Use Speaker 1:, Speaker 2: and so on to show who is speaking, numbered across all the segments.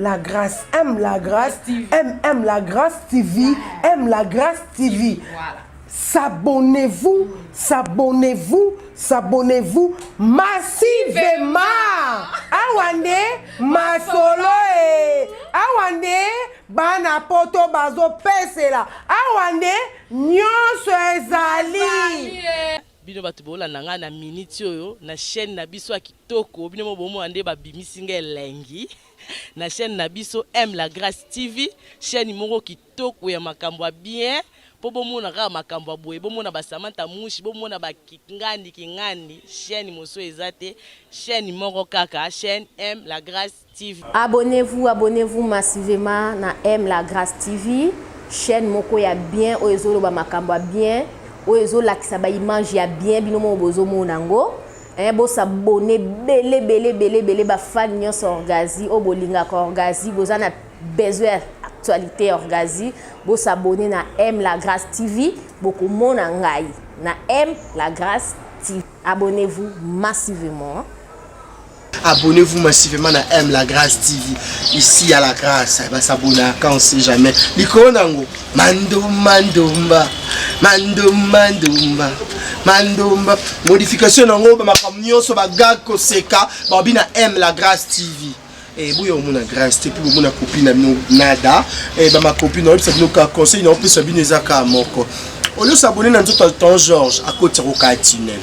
Speaker 1: La Grâce, M La Grâce, M M La Grâce TV, M La Grâce TV.
Speaker 2: Voilà.
Speaker 1: S'abonnez-vous, s'abonnez-vous, s'abonnez-vous massivement. Awa nde masolo e. Awa nde bana poto bazopesela. Awa nde nyonso ezali.
Speaker 3: Bino bato bolanda ngai na miniti oyo na chaîne na biso ya kitoko, bino mo bomona nde babimisi ngai elengi na chaîne na biso M La Grâce TV, chaîne moko kitoko ya makambo ya bien mpo bomona kaka makambo ya boye, bomona ba Samantha Mushi, bomona ba Kingandi Kingandi, chaîne mosusu eza te, chaîne moko kaka, chaîne M La Grâce TV.
Speaker 4: Abonnez-vous, abonnez-vous massivement na M La Grâce TV, chaîne moko ya bien oyo ezoloba makambo ya bien, oyo ezolakisa ba image ya bien, bino moko bozomona yango. Hein, bo s'abonner bele bele bele bele ba fan nyonso Orgazy oyo bolingaka Orgazy, boza na besoin ya actualité ya Orgazy, bo s'abonner na M La Grâce TV, bokomona ngai na M La Grâce TV. Abonnez-vous massivement.
Speaker 5: Abonnez-vous massivement à M La Grâce TV. Ici à La Grâce, va s'abonner quand on sait jamais. Likolo nango, mandomba ndomba, mandomba ndomba, mandomba. Modification nango ba makambo nyonso ba gag koseka, ba bina M La Grâce TV. Eh, boya omona grâce te mpe bomona copine na bino nada eh, bamacopine naoyebisa bino ka conseil naopesa bino eza kaka moko olio s'abonner na nzoto ya ton Georges akotisa kokaa tunnel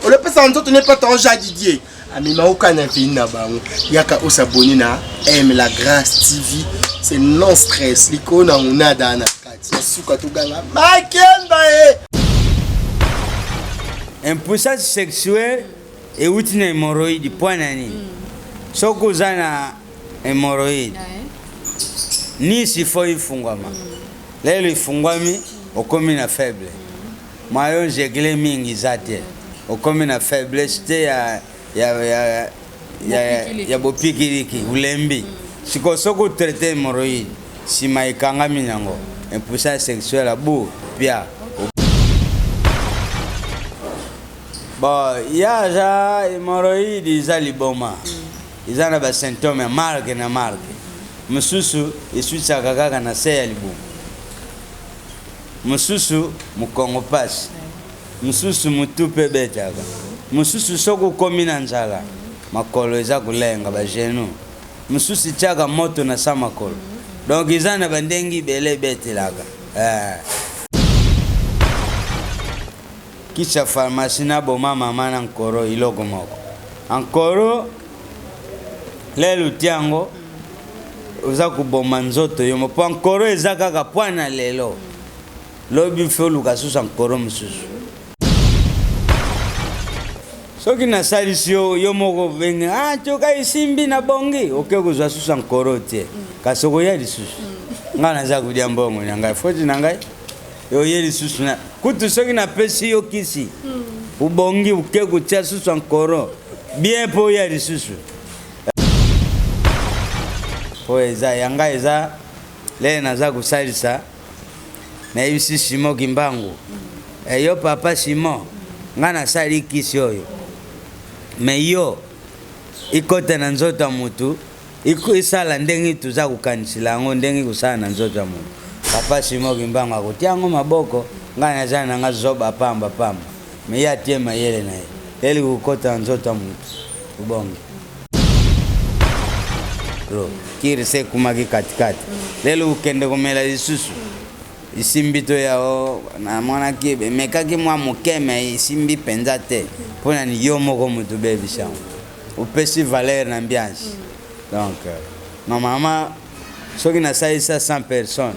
Speaker 5: olopesa na nzoto ne pa ton Jean Didier amema oka na veni na bango yaka osabonner na M La Grâce TV, c'est non stress likolo na ngo nada na kati na suka toganga makemba e
Speaker 6: Impuissance sexuelle euti na hémorroïde mpo na nini? Soki oza na hémorroïde nisi fo ifungwama, lelo ifungwami okomi na faible mayo jegle mingi eza te, okomi na faiblesse te ya bopikiliki, olembi. Sikoyo soki otraite hémorroïde nsima ekangami nango impuissance sexuelle abu pia. Bon, ya aza hémorroïde eza liboma, eza na basymptôme ya marke na marke. Mosusu eswisaka kaka na se ya libumu, mosusu mokongo pasi, mosusu motu mpe ebetaka, mosusu soki okomi na nzala makolo eza kolenga bagenou, mosusu etiaka moto na sa makolo. Donc eza na bandenge ebele ebetelaka eh. Kisi ya pharmacie na boma mama na nkoro iloko moko ankoro lelo tiango oza koboma nzoto yo mpo ankoro eza kaka pwa na lelo lobi fe oluka susu ankoro mosusu. Soki nasalisi yo yo moko obenge ah toka esimbi na bongi oke kozwa susu ankoro te kasi okoya lisusu ngai naza kolia mbongo na ngai foti na ngai oye lisusu na kutu soki napesi yo kisi obongi oke kotia susu ankoro bien mpo oya lisusu mpo eza ya ngai eza lele naza kosalisa. Nayebisi Simon Kimbangu, eh, yo papa Simon, ngai nasali kisi oyo me yo ikota na nzoto ya mutu isala ndenge toza kokanisela yango ndenge kosala na nzoto ya mutu. Papa Simon Kimbangu akotia yango maboko, ngai naza na nga zoba pamba pamba, me ye atie mayele na ye eli kokota na nzoto ya mutu obongi. Kiri se ekumaki katikati lelo okende komela lisusu isimbi to ya o namonaki emekaki mwa moke me isimbi mpenza te mpo na yo moko moto obebisi yango opesi valeur na ambiance. Donc normalement soki nasalisa 100 personnes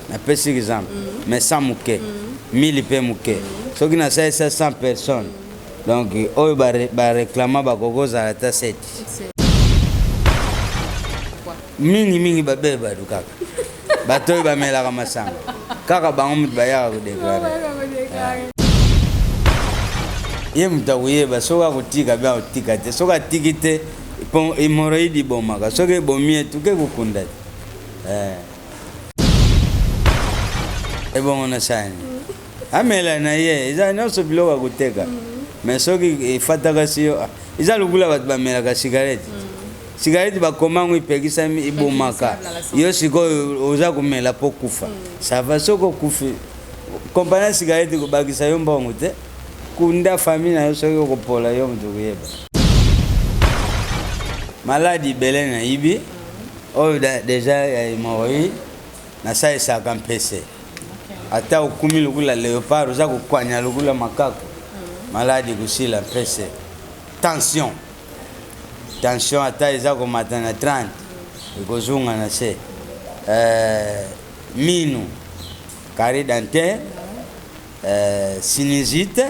Speaker 6: napesi exemple mais 100 moke 1000 mpe moke soki nasalisa 100 personnes donc oyo bareklama bakoki kozala ata 7 mingi mingi babe badu kaka bato oyo bamelaka masanga kaka bango moto bayaka kodeklare ye moto akoyeba soki akotika be akotika te soki atiki te po hémorroïde ibomaka soki ebomi ye tuke kokunda te ebongo nasani amela na ye eza nyonso biloko ya koteka mais soki efataka si yo eza lokola bato bamelaka cigarette. Cigarette bakoma yango epekisami, ebomaka yo. Sikoyo oza komela mpo kufa, ça va. Soki okufi, kompani ya cigarette kobakisa yo mbongo te. Kunda famille na yo, soki okopola yo moto koyeba. Maladi ebele nayibi oyo déjà ya hémorroïde, nasalisaka mpese. Ata okumi lokola léopard, oza kokwanya lokola makako, maladi kosila mpese. Tension, tension ata eza komata na 30, ekozonga na se. Minu, carie dentaire, sinusite,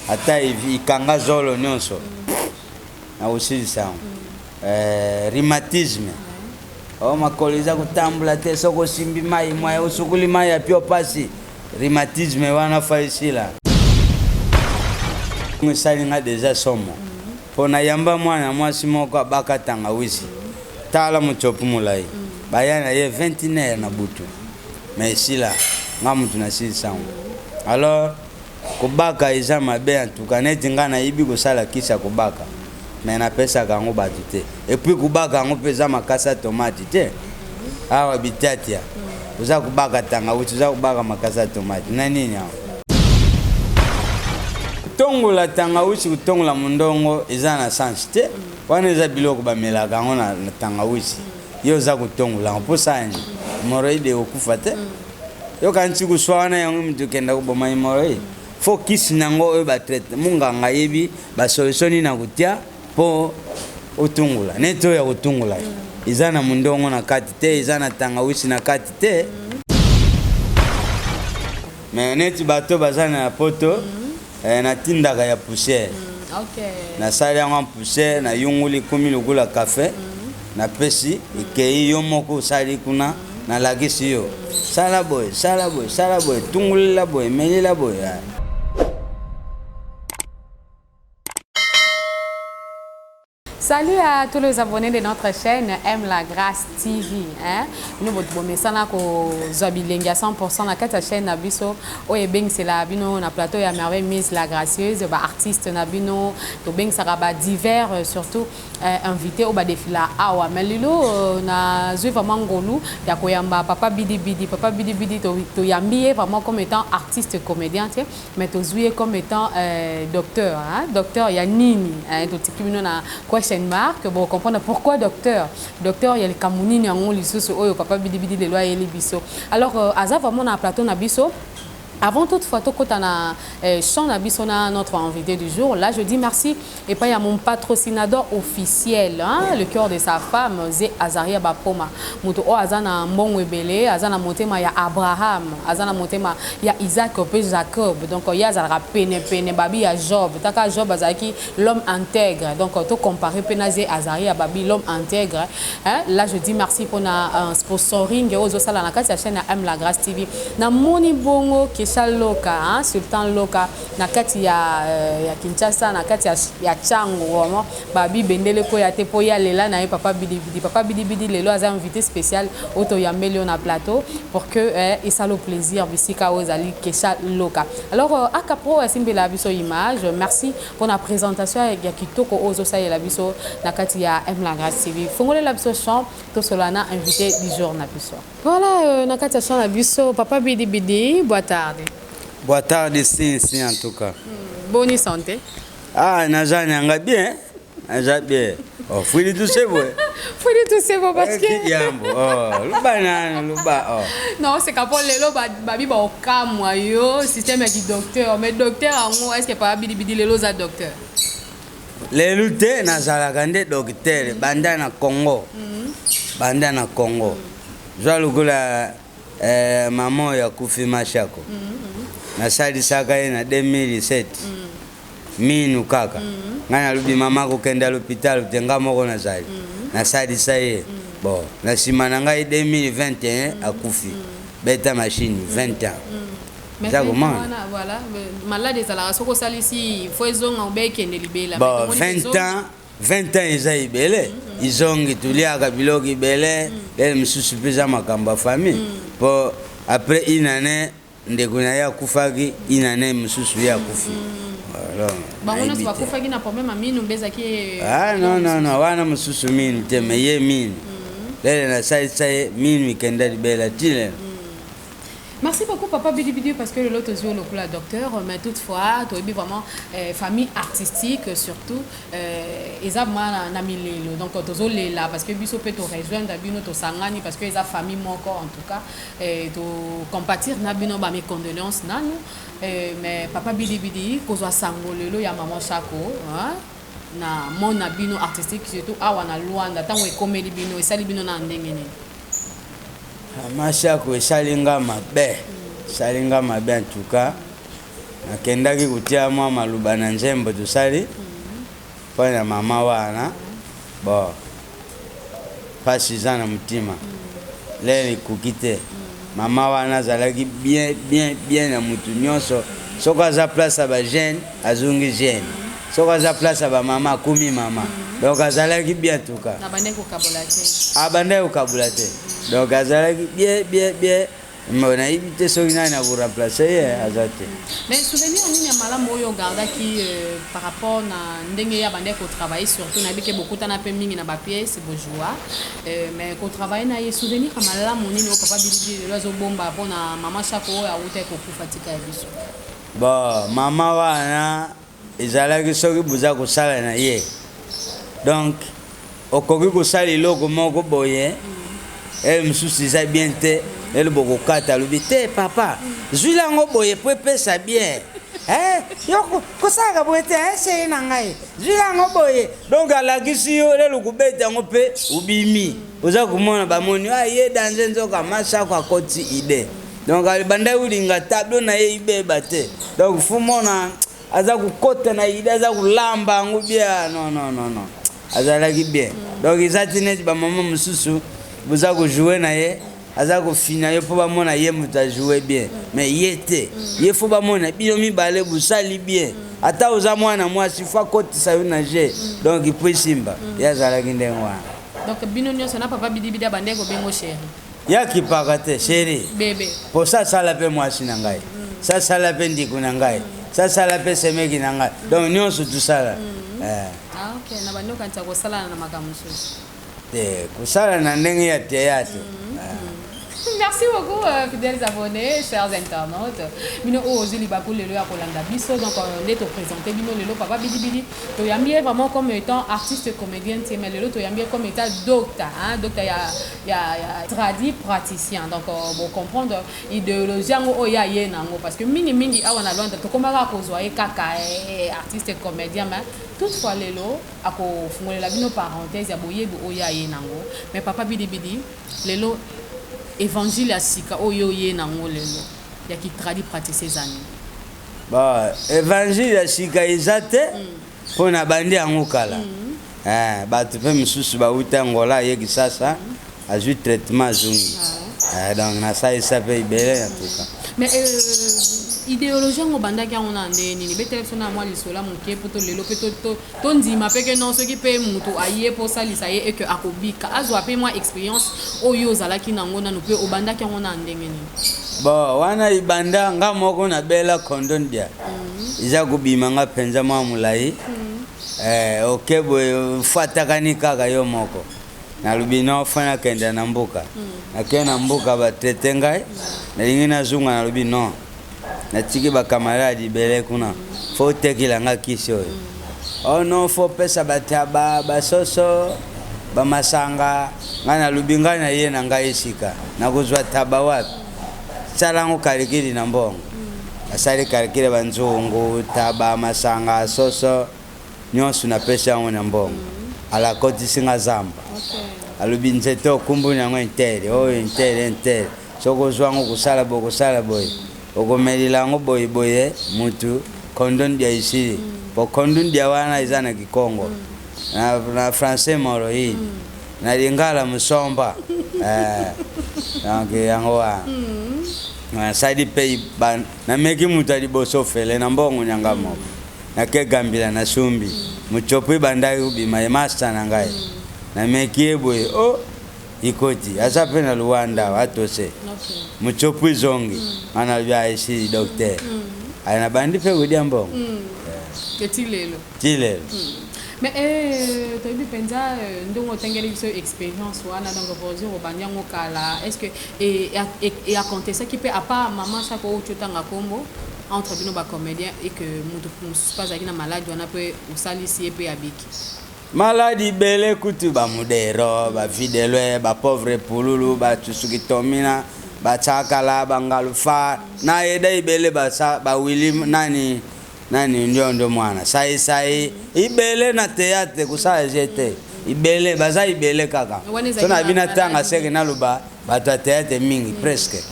Speaker 6: ata ikanga zolo nyonso, na kosilisa yango. Rhumatisme o makolo eza kotambola te, soki osimbi mai mwa osukuli mai ya pio pasi, rhumatisme wana fa esila. Esali nga déjà somo mpo nayamba mwana mwasi moko abaka tangawisi, tala motsopu molai, baya na ye 21 heure na butu, mais esila, nga mutu nasilisa yango. Alors kobaka eza mabe. En tout cas, neti nga nayebi kosala kisi ya kobaka, mais napesaka yango bato te. Et puis kobaka yango mpe eza makasa ya tomate te. Awa bitatia oza kobaka tangawisi, oza kobaka makasa ya tomate na nini awa? Kotongola tangawisi, kotongola mondongo eza na sens te. Wana eza biloko bamelaka yango na tangawisi. Yo oza kotongola yango mpo sala nini? Hémorroïde ekokufa te. Yoka nti koswa wana yango moto okenda koboma hémorroïde. Fo kisi nango oyo batraite, monganga ayebi basolution nini na kotia mpo otungola. Neti oyo ya kotungola eza na mondongo na kati te, eza na tangawisi na kati te. Mais neti bato baza na poto, natindaka ya poussière. Nasali yango en poussière, nayunguli, komi lokola café, napesi ekei. Yo moko osali kuna, nalakisi yo: sala boye, sala boye, sala boye, tungulela boye, melela boye.
Speaker 2: Salut à tous les abonnés de notre chaîne Aime la Grâce TV. Hein? Nous bomesana kozwa bilengi à 100% na kati ya chaîne na biso oyo ebengisela bino na plateau ya Merveille Mise la Gracieuse, ba artiste na bino, tobengisaka ba divers surtout invité oyo badefila awa. Mais lelo nazwi vraiment ngolu ya koyamba Papa Bidi Bidi. Papa Bidi Bidi, toyambi ye vraiment comme étant artiste comédien te, mais tozwi ye comme étant docteur, hein? Docteur ya nini, hein? Totiki bino na question mark, bon, comprendre pourquoi docteur. Docteur ya likambo nini yango lisusu oyo Papa Bidibidi lelo ayeli biso? Alors aza vraiment na plateau na biso. Avant toutefois tokota na champ na biso na notre invité du jour, là je dis merci et pas à mon patrocinateur officiel, hein, le cœur de sa femme Zé Azaria Bapoma, moto oyo aza na mbongo ebele, aza na motema ya Abraham, aza na motema ya Isaac mpe Jacob. Donc ye azalaka pene pene babi ya Job. Taka Job azalaki l'homme intègre, donc to comparer mpe na Zé Azaria Babi, l'homme intègre, hein. Là je dis merci mpona sponsoring oyo ozosala na kati ya chaîne ya M la Grâce TV. Namoni bongo Kesha Loka, hein, Sultan Loka na kati ya Kinshasa, na kati ya Tshangu. Vraiment babi bendele koya te mpo ya lela na ye Papa Bidibidi. Papa Bidibidi lelo aza invité spécial oyo toyambeli yo na plateau pour que esala plaisir bisika oyo ezali Kesha Loka. Alors Akapro asimbela biso image. Merci mpona présentation ya kitoko oyo ozosalela biso na kati ya M la Grâce TV. Fongolela biso champ, tosola na invité du jour na biso. Voilà, na kati ya champ na biso Papa Bidibidi. Boa tarde.
Speaker 6: Boa tarde, sim, sim, en tout cas.
Speaker 2: Boni santé?
Speaker 6: Ah, naza nanga bien, naza bien. Oh, fwili tuse boye.
Speaker 2: Fwili tuse bo parce que
Speaker 6: Yambo. Oh, luba nanu luba. Oh.
Speaker 2: Non, c'est kapo lelo babi ba okamwa yo système ya ki docteur, mais docteur yango, est-ce que Papa Bidibidi lelo oza docteur?
Speaker 6: Lelo te, nazalaka nde docteur banda na Congo. Banda na Congo. Zwa lokola mama oyo akufi, Mashako. Nasalisaka ye na 2007. Minu kaka. Ngai nalobi mama kokende l'hôpital te, nga moko nazali. Nasalisa ye. Bon, na nsima na ngai 2021 akufi. Beta machine 20 ans.
Speaker 2: Mais
Speaker 6: Eza komona.
Speaker 2: Wana voilà, malade ezalaka soki osalisi, fo ezonga obe ekende libela.
Speaker 6: Bon,
Speaker 2: Mais tomoni
Speaker 6: 20 ans, 20 ans eza ebele. Izongi, toliaka biloko ebele, lele mosusu mpe eza makambo ya famille. Po après une année ndeko na ye akufaki, une année mosusu ye akufi. Alors,
Speaker 2: Bango nyonso
Speaker 6: nayebi te.
Speaker 2: bakufaki na problème ya minu mbe ezalaki
Speaker 6: Ah, non, non, non, wana mosusu minu te, me ye minu. Lele nasalisa ye minu ikenda libela ti lelo.
Speaker 2: Merci beaucoup papa Bidi Bidi parce que lelo tozwi lokola docteur, mais toutefois toyebi vraiment famille artistique surtout eza vraiment na milelo, donc tozolela parce que biso mpe torejoindre bino, tosangani parce que eza famille moko. En tout cas tocompatir na bino ba mes condoléances nanu. Mais papa Bidi Bidi, kozwa sango lelo ya maman Chako, hein? Na monde na bino artistique, surtout awa na Luanda, ntango ekomeli bino, esali bino na ndenge nini?
Speaker 6: Mashako esali nga mabe, esali nga mabe. En tout cas nakendaki kotia mwa maloba na nzembo tosali mpo na mama wana. Bon, mpasi eza na motima lelo, ekoki te. Mama wana azalaki bien, bien, bien na mutu nyonso. Soki aza place ya bajeune, azongi jeune. Soki aza place ya bamama, akomi mama. Donc azalaki bien tuka.
Speaker 2: Na bandaki kokabola te.
Speaker 6: Abandaki kokabola te. Donc azalaki bien, bien, bien. Mais nayebi te soki nani akoremplace ye, aza te.
Speaker 2: Mais souvenir nini ya malamu oyo ogardaki par rapport na ndenge ye abandaki kotravaille? Surtout nayebi ke bokutana mpe mingi na bapièce bojua, mais kotravaille na ye, souvenir ya malamu nini oyo papa Bilibili lelo azobomba mpona mama Chako oyo awutaki kokufa tika ya biso?
Speaker 6: Bon, mama wana ezalaki soki boza kosala na ye, donc okoki kosala eloko moko boye, ele mosusu eza bien te, lelo bokokata, alobi te: "Papa, zwila yango boye po epesa bien. Yo kosalaka boye te, chéri na ngai, zwila yango boye." Donc alakisi yo lelo kobeta yango mpe obimi, oza komona bamoni: "Ah, ye danger." Nzoka Masako akoti idée. Donc bandaki kolinga tableau na ye ibeba te. Donc fu mona aza kokota na idée, aza kolamba yango bien. Non, non, non, non, azalaki bien. Donc eza ti neti bamama mosusu boza kojouer na ye, aza kofina yo mpo bamona ye moto ajoue bien, mais ye te. Ye faut bamona bino mibale bosali bien. Ata oza mwana mwasi, faut akotisa yo na jeu, donc po esimba. Ye azalaki ndenge wana.
Speaker 2: Donc bino nyonso na papa Bidibidi abandaki kobengo chéri?
Speaker 6: Yakipaka te, chéri.
Speaker 2: Bébé.
Speaker 6: Po sasala mpe mwasi na ngai, sasala mpe ndiko na ngai, sasala mpe semeki na ngai, donc nyonso tosala.
Speaker 2: Ah, ok, na bandi okanisa kosalana na makambo mosusu.
Speaker 6: Te, kosala na ndenge ya théâtre.
Speaker 2: Merci beaucoup, fidèles abonnés, chers internautes. Bino oyo ozwi libaku lelo ya kolanda biso. Donc nde toprésente bino lelo papa Bidibidi. Toyambi ye vraiment comme étant artiste comédien te, mais lelo toyambi ye comme étant docteur, hein, docteur ya tradi praticien. Donc bon, comprendre idéologie yango oyo aye nango, parce que mingi mingi awa na Luanda tokomaka kozwa ye kaka artiste comédien, mais toutefois lelo akofungolela bino parenthèse ya boyebi oyo aye nango. Mais papa Bidibidi, lelo évangile ya sika oyo oye nango lelo ya kitradi praticien eza nini?
Speaker 6: Bon, évangile ya sika eza te, mpo na bandi yango kala. Bato mpe mosusu bauta Ngola, aye Kisasa, azwi traitement, azongi. Donc nasalisa mpe ebele en tout cas.
Speaker 2: Mais idéologie yango obandaki yango na ndenge nini? Betela biso na mwa lisolo moke mpo to lelo mpe tondima mpe ke non, soki mpe moto aye mpo osalisa ye eke akobika, azwa mpe mwa expérience oyo ozalaki nango nanu mpe obandaki yango na ndenge nini?
Speaker 6: Bon, wana ibanda nga moko nabela kondondia, eza kobima nga mpenza mwa molai. Oke boye, fatakani kaka yo moko. Nalobi no, faut nakende na mboka. Nakende na mboka, batraite ngai, nalingi nazunga, nalobi non, natiki bakamarade ebele kuna, faut otekela nga kisi oyo. Oh non, faut opesa bataba, basoso, bamasanga. Ngai nalobi ngai na ye na ngai esika nakozwa taba wapi? Sala yango calcul na mbongo. Asali calcul, banzungu, taba, masanga, soso nyonso, napesi yango na mbongo. Alakotisi nga zamba, alobi nzete okumbuni yango intere oyo, intere, intere, soki ozwa yango kosala boye, kosala boye, okomelela yango boye boye, mutu kondondia esili. Po kondondia wana eza na kikongo, na français hémorroïde, na lingala mosomba. Donc yango wana nasali mpe nameki moto ya liboso fele na mbongo nyanga moko. Nake Gambila, nasumbi mochopo, ebandaki kobima ye master na ngai, nameki ye boye o ikoti, aza mpe na Luanda, atose mochopo ezongi nga, nalobi aesi docteur aye, nabandi mpe kodia mbongo.
Speaker 2: Ti lelo.
Speaker 6: Ti lelo.
Speaker 2: Mais eh, toyebi mpenza euh, ndenge otangeli biso expérience wana, donc pour dire obandi yango kala, est ce que eacontestaki mpe à part mama Shako oyo otanga nkombo entre bino bacomédien et que moto mosusu mpe azalaki na maladi wana mpe osalisi ye mpe abiki?
Speaker 6: Maladi ebele kutu, bamudero, bafidelwe, bapauvre pululu, batusuki tomina, batsakala, bangalufa na yeda ebele, bawili nani nani ndiondo mwana saisai ibele na théâtre kosala je te ibele baza ibele kaka.
Speaker 2: Wana ezalaki
Speaker 6: So na bino
Speaker 2: na
Speaker 6: tanga
Speaker 2: maladi.
Speaker 6: Seke naloba bato ya théâtre mingi presque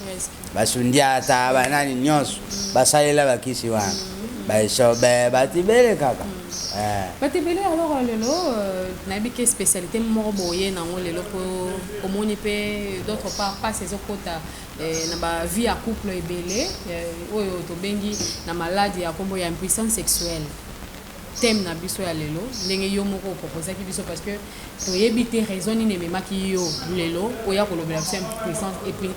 Speaker 6: basundiata, banani nyonso basalela bakisi wana, baesobe, bato ibele kaka. Eh.
Speaker 2: Bato ebele. Alors lelo nayebi ke spécialité moko boye nango lelo mpo omoni mpe d'autre part passe ezokota na bavie ya couple ebele oyo tobengi na maladi ya nkombo ya impuissance sexuelle. Thème na biso ya lelo, ndenge yo moko oproposaki biso, parce que toyebi te raison nini ememaki yo lelo oya kolobela biso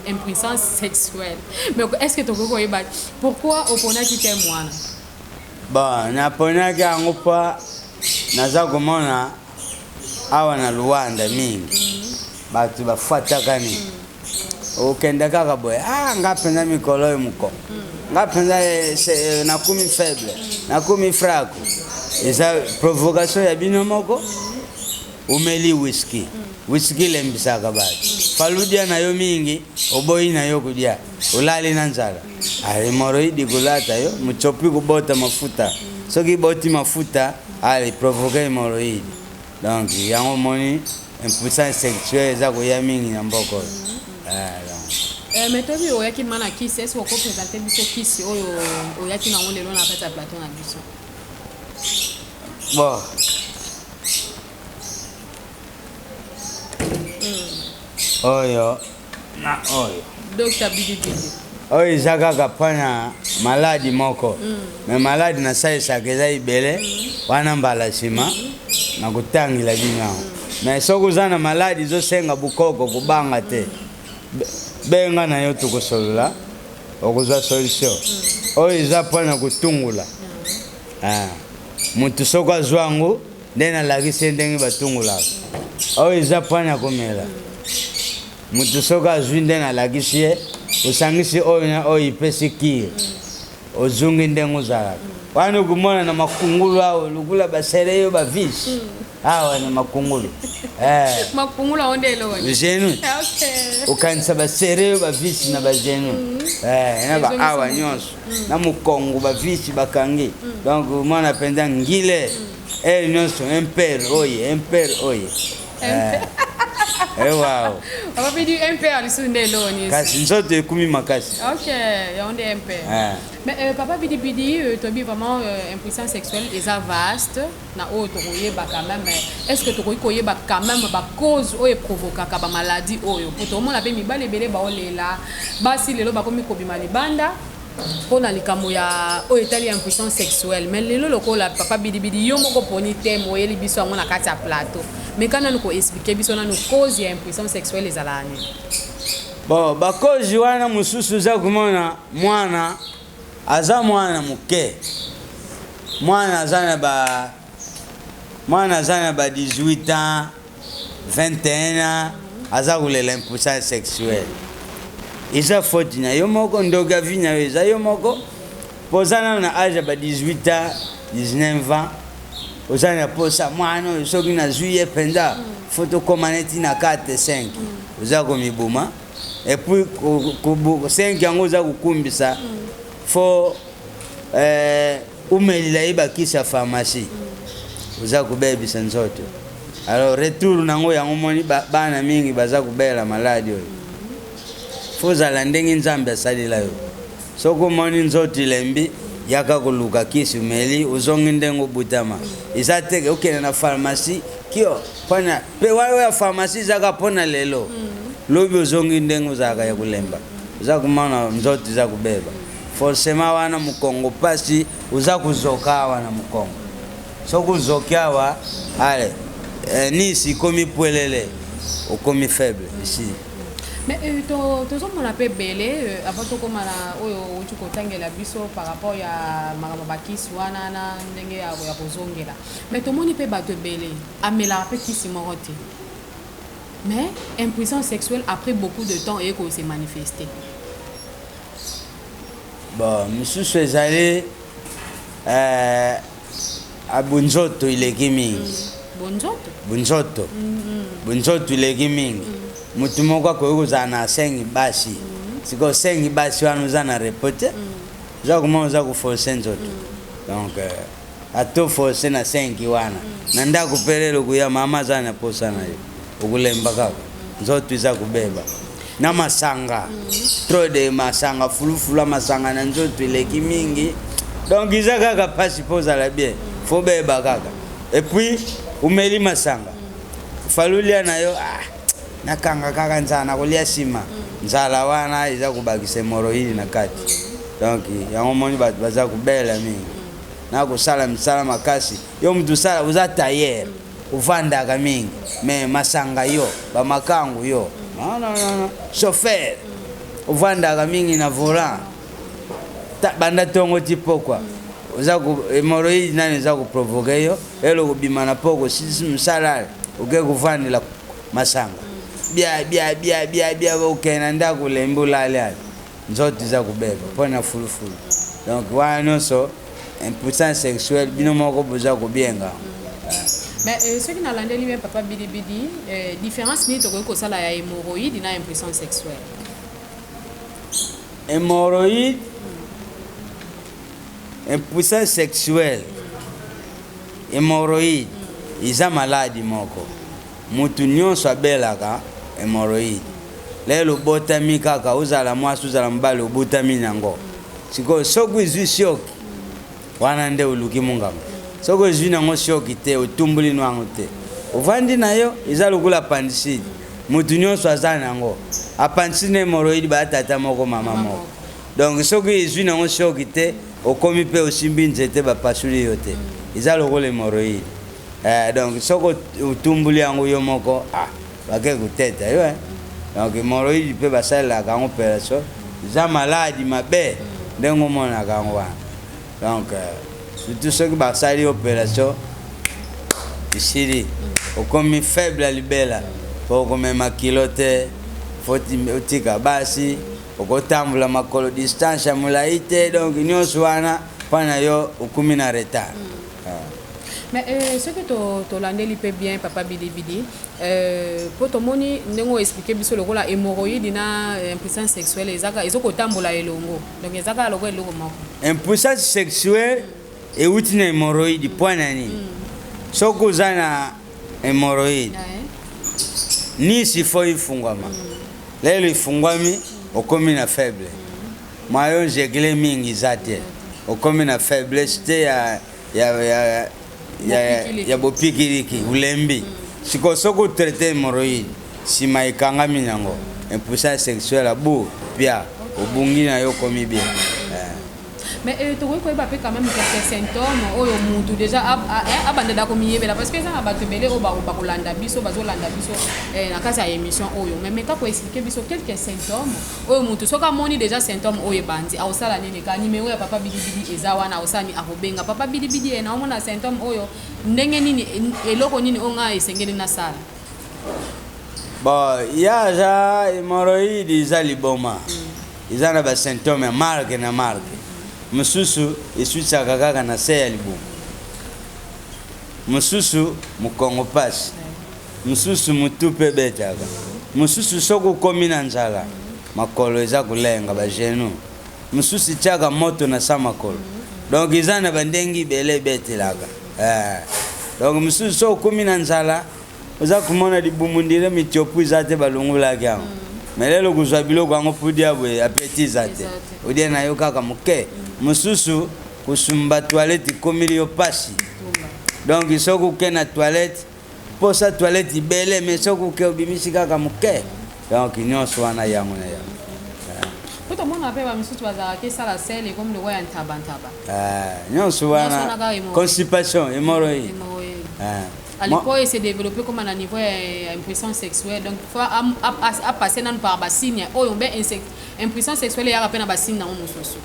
Speaker 2: impuissance sexuelle, mais est ce que tokoki koyeba pourquoi oponaki thème wana?
Speaker 6: Bon, naponaki yango mpo naza komona awa na Luanda mingi bato bafataka nini, okende kaka boye: ah, nga mpenza mikolo oyo mokongo, nga mpenza nakomi faible, nakomi fraco. Eza provocation ya bino moko. Omeli whisky, whisky elembisaka bato. Faludia na yo mingi, oboyi na yo kodia, olali na nzala, hémorroïde kolata yo, mochopi kobota mafuta. Soki boti mafuta, ale provoque hémorroïde. Donc yango omoni impuissance sexuelle eza koya mingi na mboka oyo. Donc.
Speaker 2: Mais toyebi oyaki ma na kisi. Est ce okoprésente biso kisi oyo oyaki nango lelo na kati ya plateau na biso?
Speaker 6: Bon, oyo na oyo.
Speaker 2: Docteur Bidibidi.
Speaker 6: Oyo eza kaka mpona maladi moko, me maladi nasalisaka eza ebele wana. Mbala nsima nakotangela bino yango. Me soki oza na maladi ezosenga bukoko, kobanga te. Benga na yo, tokosolola, okozwa solution. Oyo eza mpona kotungula. Ah, motu soki azwa yango nde nalakisi ye ndenge batungulaka. Oyo eza mpona komela. Motu soki azwi nde nalakisi ye, osangisi oyo na oyo, ipesi kire, ozungi ndenge ozalaka wana. Okomona na makungulu awa lokola basele yo bavise awa na makungulu. Eh,
Speaker 2: Makungulu yango nde eloko?
Speaker 6: Genou. Okanisa basere yo bavisi na bagenou, eh, na baawa nyonso na mokongo, bavisi bakangi. Donc omona mpenza ngile ere nyonso impere oye, impere oye. Eh, ewaw.
Speaker 2: Papa Bidi, MPR lisusu nde eloko nini?
Speaker 6: Kasi nzoto ekumi makasi.
Speaker 2: Ok, yango nde MPR.
Speaker 6: Eh.
Speaker 2: Mais papa Bidibidi, toyebi vraiment impuissance sexuelle eza vaste na oyo tokoyeba quand même. Est ce que tokoki koyeba quand même bacause oyo eprovokaka bamaladi oyo? Po tokomona mpe mibali ebele baolela, basi lelo bakomi kobima libanda mpona likambo ya oyo etali impuissance sexuelle. Mais lelo lokola papa Bidibidi yo moko poni thème, oyeli biso yango na kati ya plateau, mais ka nanu koexpliquer biso nanu cause ya impuissance sexuelle ezalaka nini?
Speaker 6: Bon, bakozi wana mosusu eza komona mwana aza mwana moke, mwana aza na ba 18 ans, 21 ans, aza kolela impuissance sexuelle. Eza faute na yo moko, ndoki ya vie na yo eza yo moko, mpo oza nano na age ya ba 18 ans, 19 ans, oza na posa mwana oyo soki nazwi ye mpenza fo tokóma neti na 4 5, oza komiboma. Et puis 5 yango oza kokumbisa, fo umelela ye bakisi ya pharmacie, oza kobebisa nzoto. Alors retour nango yango moni bana mingi baza kobela maladi oyo. Fo ozala ndenge Nzambe asalela yo. Soki omoni nzoto elembi, yaka koluka kisi, omeli, ozongi ndenge obutama. Eza teke okende na pharmacie kio mpona mpe wana oyo ya pharmacie ezaka mpona lelo, lobi ozongi ndenge ozalaka ya kolemba. Oza komona nzoto eza kobeba forcément wana, mokongo pasi, oza kozoka awa na mokongo. Soki ozoki awa, ale nisi ekomi pwelele, okomi faible ici.
Speaker 2: Mais euh, to, tozomona mpe ebele euh, avant tokóma na oyo outi kotangela biso par rapport ya makambo ya bakisi wana na ndenge ya, ya kozongela, mais tomoni mpe bato ebele amelaka mpe kisi moko te, mais impuissance sexuelle après beaucoup de temps eye kose manifester.
Speaker 6: Bon, mosusu ezali abunzoto eleki mingi.
Speaker 2: Bonzoto.
Speaker 6: Bunzoto eleki mingi. Motu moko akoki kozala na 5 basi. Sikoyo 5 basi wana, oza na repos te, oza komona oza koforcer nzoto. Donc ata force na 5 wana na ndako mpe, lelo koya mama aza na posa na yo, okolemba kaka, nzoto eza kobeba na masanga, trop de masanga, fulufulu ya masanga na nzoto eleki mingi. Donc eza kaka mpasi mpo ozala bien, faut beba kaka. Et puis omeli masanga, fali olia na yo, ah, nakanga kaka nzala, nakolia nsima. Nzala wana eza kobakisa hémorroïde na kati. Donc yango moni bato baza kobela mingi na kosala misala makasi. Yo mutu osala, oza tailleur, ovandaka mingi, mais masanga yo, bamakangu yo, non, non, non, non. Chauffeur, ovandaka mingi na volant banda ntongo ti pokwa, oza hémorroïde nani eza koprovoquer yo. Elo kobima na poko, osilisi mosala, oke kovandela masanga, bia bia bia bia bia, okende na ndako, olembi, olali ali, nzoto eza kobeba mpo na fulufulu. Donc wana nyonso impuissance sexuelle, bino moko boza kobienga.
Speaker 2: Mais soki nalandeli bien, papa Bidibidi, différence nini tokoki kosala ya hémorroïde na impuissance sexuelle?
Speaker 6: Hémorroïde, impuissance sexuelle, hémorroïde eza maladi moko. Mutu nyonso abelaka hémorroïde. Lelo obotami kaka, ozala mwasi, ozala mobali, obotami nango. Sikoyo soki ezwi sioki wana nde oluki monganga. Soki ozwi nango sioki te, otumbuli nango te, ovandi na yo, eza lokola appendicite. Mutu nyonso aza nango appendicite na hémorroïde, baya tata moko mama moko. Donc soki ezwi nango sioki te, okomi mpe osimbi nzete, bapasuli yo te, eza lokola hémorroïde. Donc soki otumbuli yango yo moko, ah, bake koteta yo, eh. Donc hémorroïde mpe basalelaka yango opération. Eza maladi mabe ndenge omonaka yango wana. Donc surtout soki basali opération, esili, okomi faible ya libela, po okomema kilo te, faut otika basi, okotambola makolo distance ya molai te. Donc nyonso wana mpo na yo okomi na retard.
Speaker 2: Mais soki tolandeli mpe bien, papa Bidibidi, mpo tomoni ndenge oexpliquer biso lokola hémorroïde na impuissance sexuelle ezaka ezokotambola elongo, donc eza kaka lokola eloko moko.
Speaker 6: Impuissance sexuelle euti na hémorroïde. Mpo na nini? Soki oza na hémorroïde, nisi faut ifungwama. Lelo ifungwami, okomi na faible moyen ojegle mingi eza te, okomi na faiblesse te ya bopikiliki, olembi. Sikoyo soki otraiter hémorroïde, nsima ekangami nango, impuissance sexuelle abu pia, obungi na yo, okomi bien.
Speaker 2: Mais tokoki koyeba mpe quand même quelques symptômes oyo mutu déjà abandela komiyebela, parce que eza na bato ebele oyo bakolanda biso, bazolanda biso na kati ya émission oyo. Mais meka koexpliquer biso quelques symptômes oyo mutu soki amoni déjà symptôme oyo ebandi, akosala nini? Ka numéro ya papa Bidibidi eza wana, akosala nini? Akobenga papa Bidibidi ye, naomona symptôme oyo, ndenge nini, eloko nini oyo ngai esengeli nasala?
Speaker 6: Bon, ya aza hémorroïde, eza liboma, eza na basymptôme ya marque na marque. Mosusu eswisaka kaka na se ya libumu, mosusu mokongo pasi, mosusu motu mpe ebetaka, mosusu soki okomi na nzala makolo eza kolenga, bagenou, mosusu etiaka moto na sa makolo. Donc eza na bandenge ebele ebetelaka. Donc mosusu soki okomi na nzala, oza komona libumu ndire mitiopu eza te, balongolaki yango, mais lelo kozwa biloko yango pudia boye, appétit eza te, odia na yo kaka moke. Mosusu kosumba toilette ekomili yo pasi. Donc soki oke na toilette, posa toilette ibele, mais soki oke, obimisi kaka moke. Donc nyonso wana yango na yango.
Speaker 2: Po tomona mpe bamisusu bazalaka esala sele ekomi lokola ya ntabantaba.
Speaker 6: Nyonso wana constipation, hémorroïde.
Speaker 2: Allez, po ese développer comme na niveau ya impuissance sexuelle, donc faut a passer nanu par ba signe oyo mbe impuissance sexuelle eyaka mpe na ba signe nango mosusu.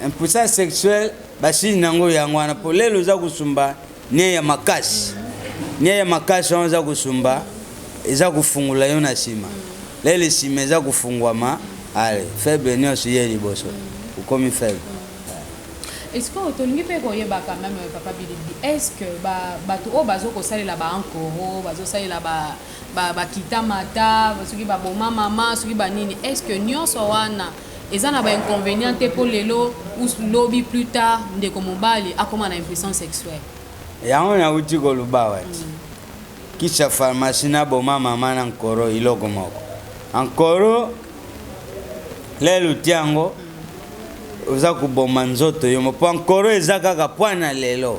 Speaker 6: Impuissance sexuelle, ba signe nango yango wana, po lelo oza kosumba nie ya makasi, nie ya makasi wana oza kosumba eza kofungola yo na nsima. Lelo nsima eza kofungwama, ale faible nyonso ye liboso, okomi faible.
Speaker 2: Est-ce que tolingi mpe koyeba quand même, papa Bilibili, est-ce que bato oyo bazo kosalela baankoro, bazosalela bakita mata, soki baboma mama, soki banini, est ce que nyonso wana eza na bainconvénient te mpo lelo ou lobi plus tard ndeko mobali akóma na impuissance sexuelle?
Speaker 6: Yango nauti koloba wati kisa pharmacie na boma mama na nkoro eloko moko. Ankoro lelo ti yango oza koboma nzoto yo mpo ankoro eza kaka pwana lelo,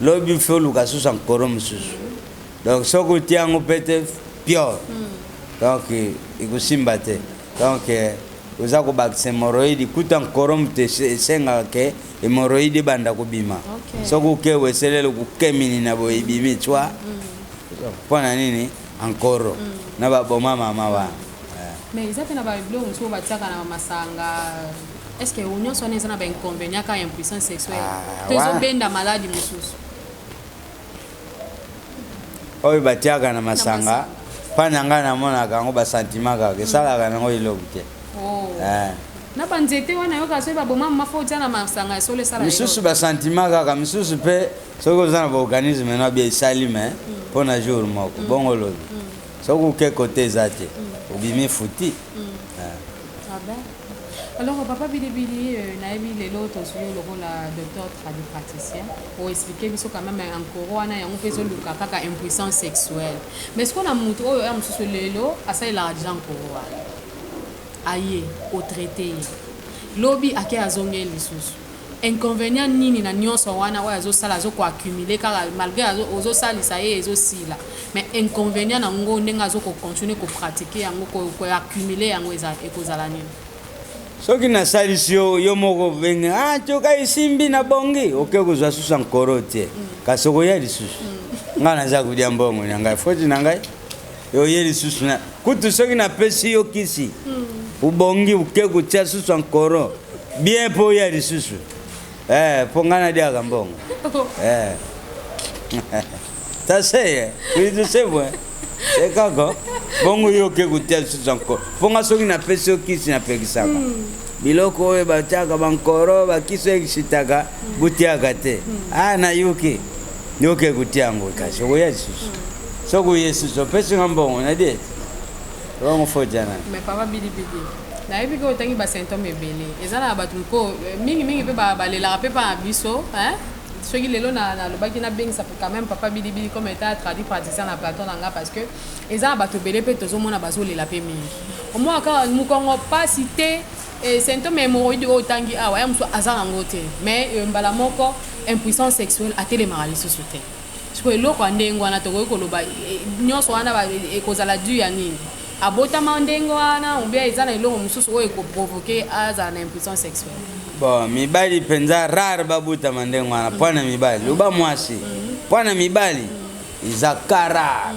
Speaker 6: lobi fe oluka susu ankoro mosusu. Donc soki otia yango mpe te pure, donc ekosimba te. Donc oza kobakisa hémorroïde. Kuta nkoro moto esengaka ke hémorroïde ebanda kobima. Soki oke weselele kokemini na boye ebimi twa mpo na nini ankoro na baboma mama wana.
Speaker 2: Mais eza mpe na babiloko mosusu oyo batiaka na bamasanga. Est ce que nyonso wana eza na bainconvénient kaka impuissance sexuelle to ezobenda maladi mosusu?
Speaker 6: Oyo batiaka na masanga, mpa na ngai namonaka yango basentiment kaka, esalaka nango eloko te.
Speaker 2: Na banzete wana yoka soki baboma mama, fo otia na masanga ya solo, esala?
Speaker 6: Misusu basentiment kaka, misusu mpe soki oza na baorganisme no bia esali, me mpo na jour moko bongo lobi soki oke kote eza te, obimi futi.
Speaker 2: Ah ben. Alors papa Bilibili, nayebi lelo tozwi yo lokola docteur tradipraticien, oexpliquer biso quand même ankoro wana yango mpe ezoluka kaka impuissance sexuelle. Mais sikoyo na motu oyo ya mosusu lelo asalelaka deja nkoro wana, aye otraiter ye, lobi ake azongeli lisusu, inconvénient nini na nyonso wana oyo azosala, azokoaccumuler kaka malgré ozosalisa ye ezosila? Mais inconvénient nango ndenge azokocontinuer kopratiquer yango, koaccumuler yango, ekozala nini?
Speaker 6: Soki nasalisi yo, yo moko obenge: "Ah, toka esimbi, nabongi." Oke kozwa susu ankoro te, kasi okoya lisusu. Ngai naza kolia mbongo na ngai, foti na ngai. Oye lisusu na kutu soki napesi yo kisi, obongi, oke kotia susu ankoro bien mpo oya lisusu, mpo ngai naliaka mbongo. Taseye kuitusebwe ekako bongo yo oke kotia lisusu ankoro. Mpo nga soki napesi yo kisi, napekisaka biloko oyo batiaka bankoro, bakisi oyo ekisitaka, botiaka te. A nayoki yoke kotia yango, kasi okoya lisusu. Soki oye susu, opesi nga mbongo, nadi ete bongo foti ya nani?
Speaker 2: Mais papa Bilibili, nayebi ke otangi basymptôme ebele, eza na bato mpo mingimingi mpe balelaka mpe mpa na biso, hein? Soki lelo nalobaki nabengisa quand même papa Bilibili comme état tradipraticien na plateau na nga, parce que eza na bato ebele mpe tozomona bazolela mpe mingi. Omona kaka mokongo mpasi te, symptôme ya hémorroïde oyo otangi awa, ya mosusu aza nango te, mais mbala moko impuissance sexuelle, atelemaka lisusu te. Sikoyo eloko ya ndenge wana, tokoki koloba nyonso wana ekozala dû ya nini? Abotama ndenge wana ou bien eza na eloko mosusu oyo ekoprovoquer azala na impuissance sexuelle?
Speaker 6: Bon, mibali mpenza rare babutama ndenge wana. Mpo na mibali, loba mwasi, mpo na mibali eza ka rare.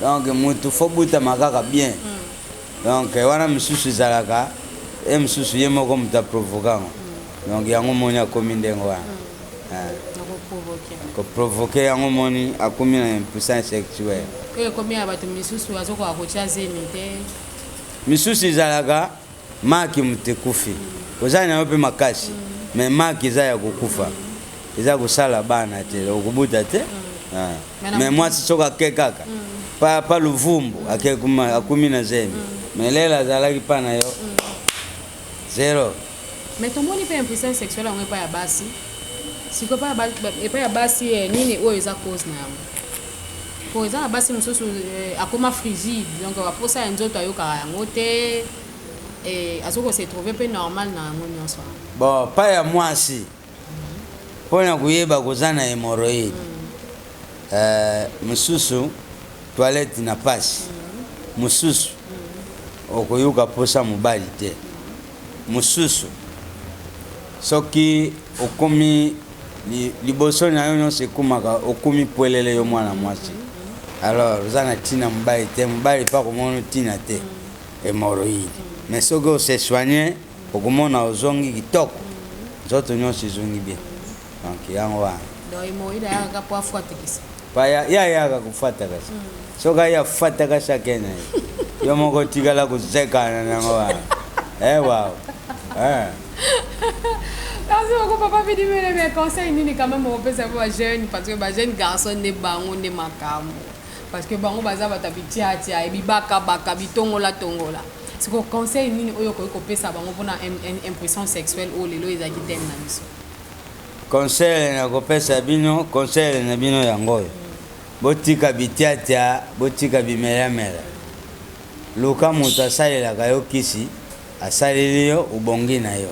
Speaker 6: Donc mutu fo butama kaka bien. Donc wana mosusu ezalaka e mosusu ye moko moto aprovoquer yango. Donc yango moni akomi ndenge wana, koprovoquer yango, moni akomi na impuissance sexuelle.
Speaker 2: Oyo ekomi ya bato misusu azokoka kotia zemi te?
Speaker 6: Misusu ezalaka maki moto ekufi, oza na yo mpe makasi, mais maki eza ya kokufa, eza kosala bana te, okobuta te. Mais mwasi soki ake kaka pa, pa luvumbu, ake akumi na zemi, mais lelo azalaki mpa na yo zero.
Speaker 2: Mais tomoni mpe impuissance sexuelle yango epai ya basi. Sikoyo epai ya basi, nini oyo eza cause na yango? Po eza na basi mosusu akoma frigide, donc baposa ya nzoto ayokaka yango te, azoki kose trouver mpe normal na yango nyonso.
Speaker 6: Bon, pa ya mwasi, mpona koyeba koza na hémorroïde, mosusu toilette na pasi, mosusu okoyoka mposa mobali te, mosusu soki okomi Liboso na yo nyonso ekomaka, okomi pwelele yo mwana mwasi. Alors oza na ntina mobali te, mobali mpe akomona ntina te, hémorroïde. Mais soki ose soigner, okomona ozongi kitoko, nzoto nyonso ezongi bien. Donc yango wana.
Speaker 2: Donc hémorroïde ayaka po afwatekisa.
Speaker 6: Pa ya ya ayaka kofwata kasi. Soki aye afwata kasi akei na ye. Yo moko otikala kozekana na yango wana. Eh wow. Eh.
Speaker 2: Merci beaucoup papa Bidi Mele mais conseil nini quand même opesa ba jeune parce que ba jeune garçon nde bango nde makambo parce que bango baza bato ya bitiatia ebibaka baka bitongola tongola siko conseil nini oyo okoki kopesa bango mpona impuissance sexuelle oyo lelo ezalaki thème na biso?
Speaker 6: Conseil nakopesa bino, conseil na bino yango oyo. Botika bitiatia, botika bimelamela. Luka moto asalelaka yo kisi, asaleli yo, obongi na yo.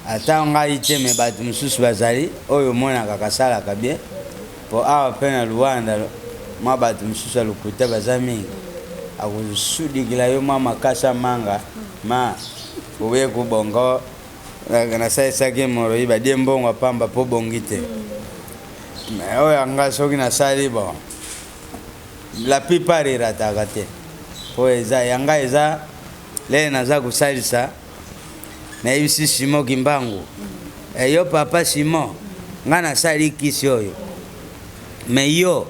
Speaker 6: Ata ngai te mais bato mosusu bazali oyo omonaka kasalaka bien. Po awa pe na Luanda mwa bato mosusu ya lokuta baza mingi. Akosudikela yo mwa makasa manga ma oye kobonga. Nasalisaki hemorroïde badie mbongo ya pamba po bongi te. Mais oyo ya nga soki nasali bon la plupart erataka te po eza ya nga eza lele naza kosalisa nayebisi Simon Kimbangu e yo papa Simon nga nasali kisi oyo mais yo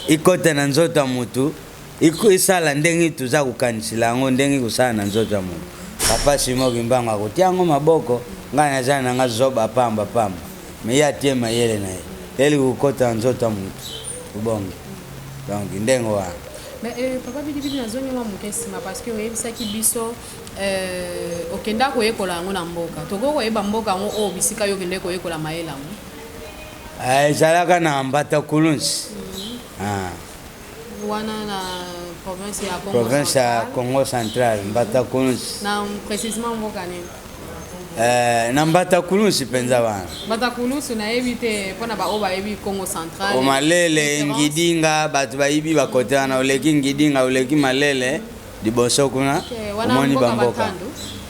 Speaker 6: ikota na nzoto ya mutu Esala ndenge toza kokanisela yango ndenge ekosala na nzoto ya moto. Papa Simon Kimbangu akotia yango maboko, ngai naza na nga zoba pamba pamba, mais ye atie mayele na ye, eli kokota na nzoto ya moto obongi. Donc ndenge wana.
Speaker 2: Mais papa Bidi Bidi nazongi mwa moke nsima parce que oyebisaki biso okenda koyekola yango na mboka. Tokoki koyeba mboka yango oyo bisika yo okendaki koyekola mayele yango?
Speaker 6: Ezalaka na Mbata Kulunsi. Ah.
Speaker 2: Wana na province ya Congo
Speaker 6: Province ya Congo Central, Mbata Kulunsi.
Speaker 2: Na précisément mboka nini?
Speaker 6: Na Mbata Kulunsi mpenza wana.
Speaker 2: Mbata Kulunsi nayebi te mpona baoyo bayebi Congo Central.
Speaker 6: O Malele, Ngidinga, bato bayibi bakote wana, oleki Ngidinga, oleki Malele, liboso kuna omoni bamboka.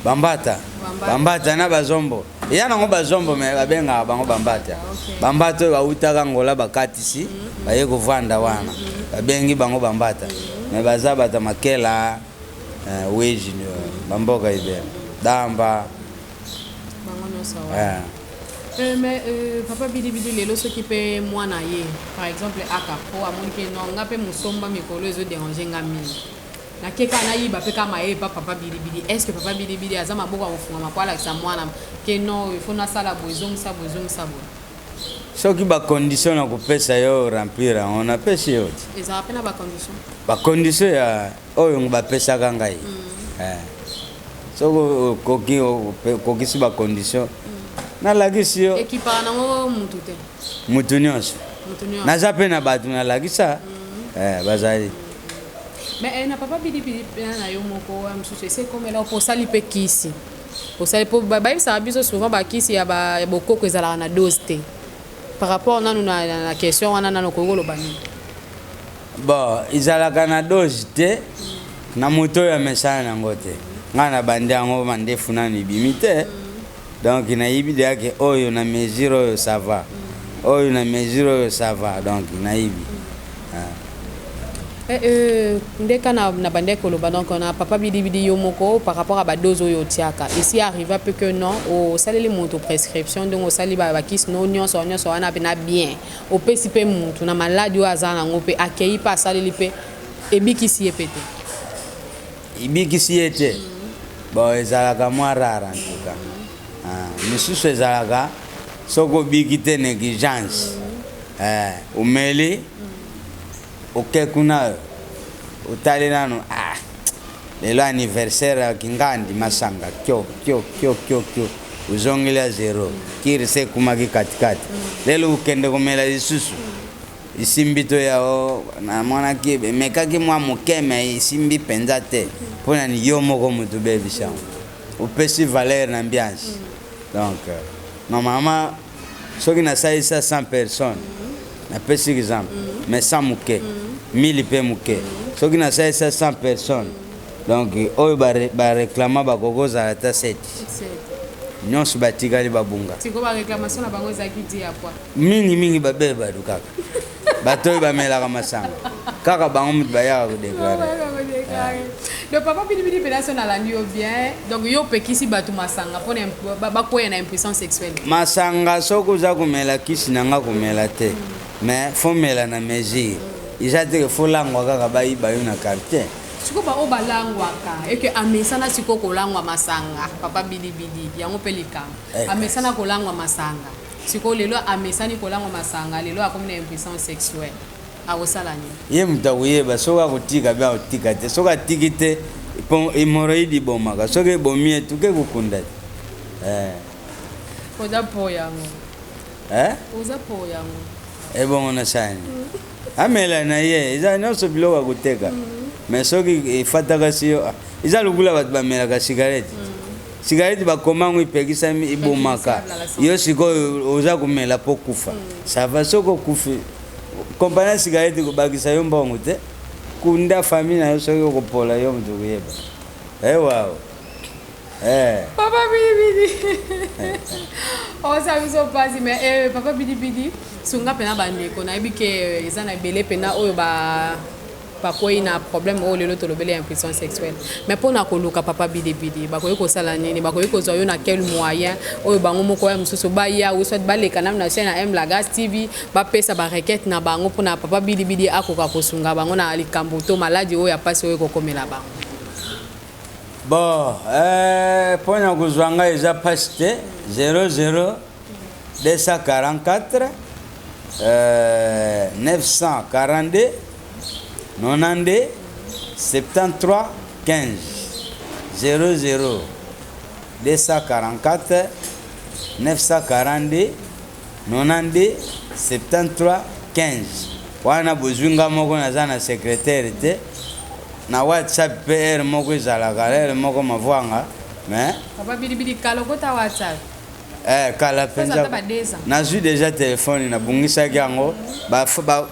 Speaker 6: Bambata. Bambata na bazombo. Eya nango bazombo me babengaka bango bambata. Bambata oyo bawutaka Angola bakatisi baye kovanda wana. Babengi bango bambata. Me baza bato ya Makela, Weji, bamboka ebele. Damba.
Speaker 2: Bango nyonso wana. Mais papa Bidi Bidi lelo soki pe mwana ye par exemple aka po amoni ke non nga pe mosomba mikolo ezo déranger nga mingi. Nake kaka nayiba pe kaka mayele pa papa Bidi Bidi. Est-ce que papa Bidi Bidi aza maboko ya kofungama po alakisa mwana ke non il faut nasala boye zongisa boye zongisa boye?
Speaker 6: Soki ba conditions na kopesa yo remplir yango napesi yo ti.
Speaker 2: Ezalaka pe na ba conditions?
Speaker 6: Ba conditions ya oyo bapesaka ngai. Soki okoki okokisi ba conditions nalakisi yo.
Speaker 2: Ekipaka nango mutu te?
Speaker 6: Mutu nyonso.
Speaker 2: Mutu nyonso.
Speaker 6: Naza pe na bato nalakisa bazali.
Speaker 2: Mais na papa Bidi Bidi na yo moko ya mosusu esi ekomela po osali pe kisi. Osali po bayebisaka biso souvent ba kisi ya ba bokoko ezalaka na dose te. Par rapport nanu na question wana nanu okoki koloba nini?
Speaker 6: Bon, ezalaka na dose te na moto oyo amesana na yango te. Ngai nabandi yango mandefu nanu ebimi te. Donc nayebi deja ke oyo na mesure oyo ça va. Oyo na mesure oyo ça va. Donc nayebi.
Speaker 2: Nde ka na bandaki koloba donc na papa Bidi Bidi yo moko par rapport à ba dose oyo otiaka esi arriva pe que non osaleli moto prescription ndenge osali ba kisi no nyonso nyonso wana pe na bien opesi pe mutu na maladi oyo aza nango pe akeyi pe asaleli pe ebikisi ye pe te.
Speaker 6: Ebikisi ye te? Bon ezalaka mwa rare en tout cas. Misusu ezalaka soki obiki te negligence omeli oke kuna otali nanu ah lelo anniversaire ya kingandi masanga kio kio kio kio kio ozongeli ya zero kiri se ekumaki katikati lelo okende komela lisusu esimbi to ya o namonaki emekaki mwa moke me esimbi mpenza te mpo na yo moko moto obebisi yango opesi valeur na ambiance donc normalement soki nasalisa 100 personnes napesi exemple mais 100 moke 1000 mpe moke soki nasalisa 100 personnes donc oyo bareklama bakoki kozala ata 7. Nyonso batikali babunga.
Speaker 2: Sikoyo ba reclamation na bango ezalaki di ya quoi?
Speaker 6: Mingi mingi babele badu kaka. Bato oyo bamelaka masanga kaka bango moto bayaka kodeklare.
Speaker 2: Donc papa Bidibidi mpena so nalandi yo bien, donc yo opekisi bato masanga mpona bakweya na impuissance sexuelle.
Speaker 6: Masanga soki oza komela kisi na nga komela te, mais faut mela na mesure. Eza te ke faut langwa kaka bayiba yo na quartier.
Speaker 2: Sikoyo ba oyo balangwaka eke amesana sikoyo kolangwa masanga papa bidibidi yango pe likambo eh, amesana kolangwa masanga sikoyo lelo amesani kolangwa masanga lelo akomi na impuissance sexuelle akosala nini?
Speaker 6: Ye moto akoyeba soki akotika be akotika te soki atiki te po hemorroïde ibomaka soki ebomi ye tuke kokunda te eh.
Speaker 2: Oza po yango
Speaker 6: eh?
Speaker 2: Oza po yango
Speaker 6: ebongo nasala nini? Amela na ye eza nyonso biloko ya koteka mais soki efataka si yo ah, eza lokola bato bamelaka cigarette cigarette bakoma yango epekisami ebomaka yo sikoyo oza komela mpo kufa ça va soki okufi kompani ya cigarette ekobakisa yo mbongo te kunda famille na yo soki okopola yo moto okoyeba ewao
Speaker 2: Eh. Papa Bidi Bidi. Oza biso pasi mais eh, Papa Bidi Bidi sunga pena bandeko nayebi ke eh, eza na ebele pena oyo ba bakwei na problème oyo lelo tolobeli ya impuissance sexuelle mais mpo na koluka papa bidibidi bakoki kosala nini bakoki kozwa yo na quel moyen oyo bango moko ya mosusu baya ou soit baleka nanu na chaîne ya M Lagas TV bapesa ba requête na bango mpo na papa bidibidi akoka kosunga bango na likambo to maladi oyo ya mpasi oyo ekokomela bango.
Speaker 6: Bon, eh, mpo na kozwa ngai eza mpasi te 00 244 euh, 942 92 73 15 00 244 942 92 73 15 wana bozwi nga moko naza na secrétaire te Na WhatsApp pe heure moko ezalaka heure moko mavuanga mais.
Speaker 2: Papa bidi bidi kala okota WhatsApp.
Speaker 6: Eh kala penza. Nazui dejà telephone na bungisaki yango ba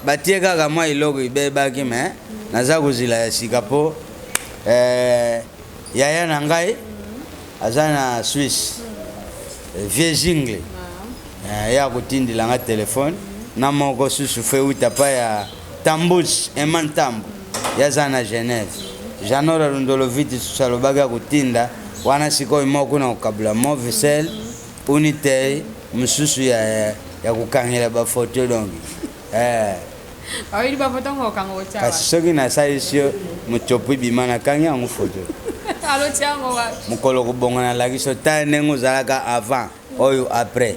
Speaker 6: batie kaka mwa eloko ebebaki mais naza kozila ya sika po eh, yaya na ngai aza na Suisse vieux Jingle eh, ye akotindela nga telephone na moko susu fe uta pa ya Tambus Emma Ntambu ye aza na Genève Janora Lundoloviti susu alobaki akotinda wana sikoyo moko na kokabula Movicel Unitel mosusu ya, ya kokangela bafoto donc eh.
Speaker 2: Oyebi ba photo ngo okanga otia
Speaker 6: Kasi soki nasalisi yo mutiopo ebima nakangi yango foto.
Speaker 2: Alotia yango wapi?
Speaker 6: Mokolo kobonga nalakisi yo tala ndenge ozalaka avant oyo après.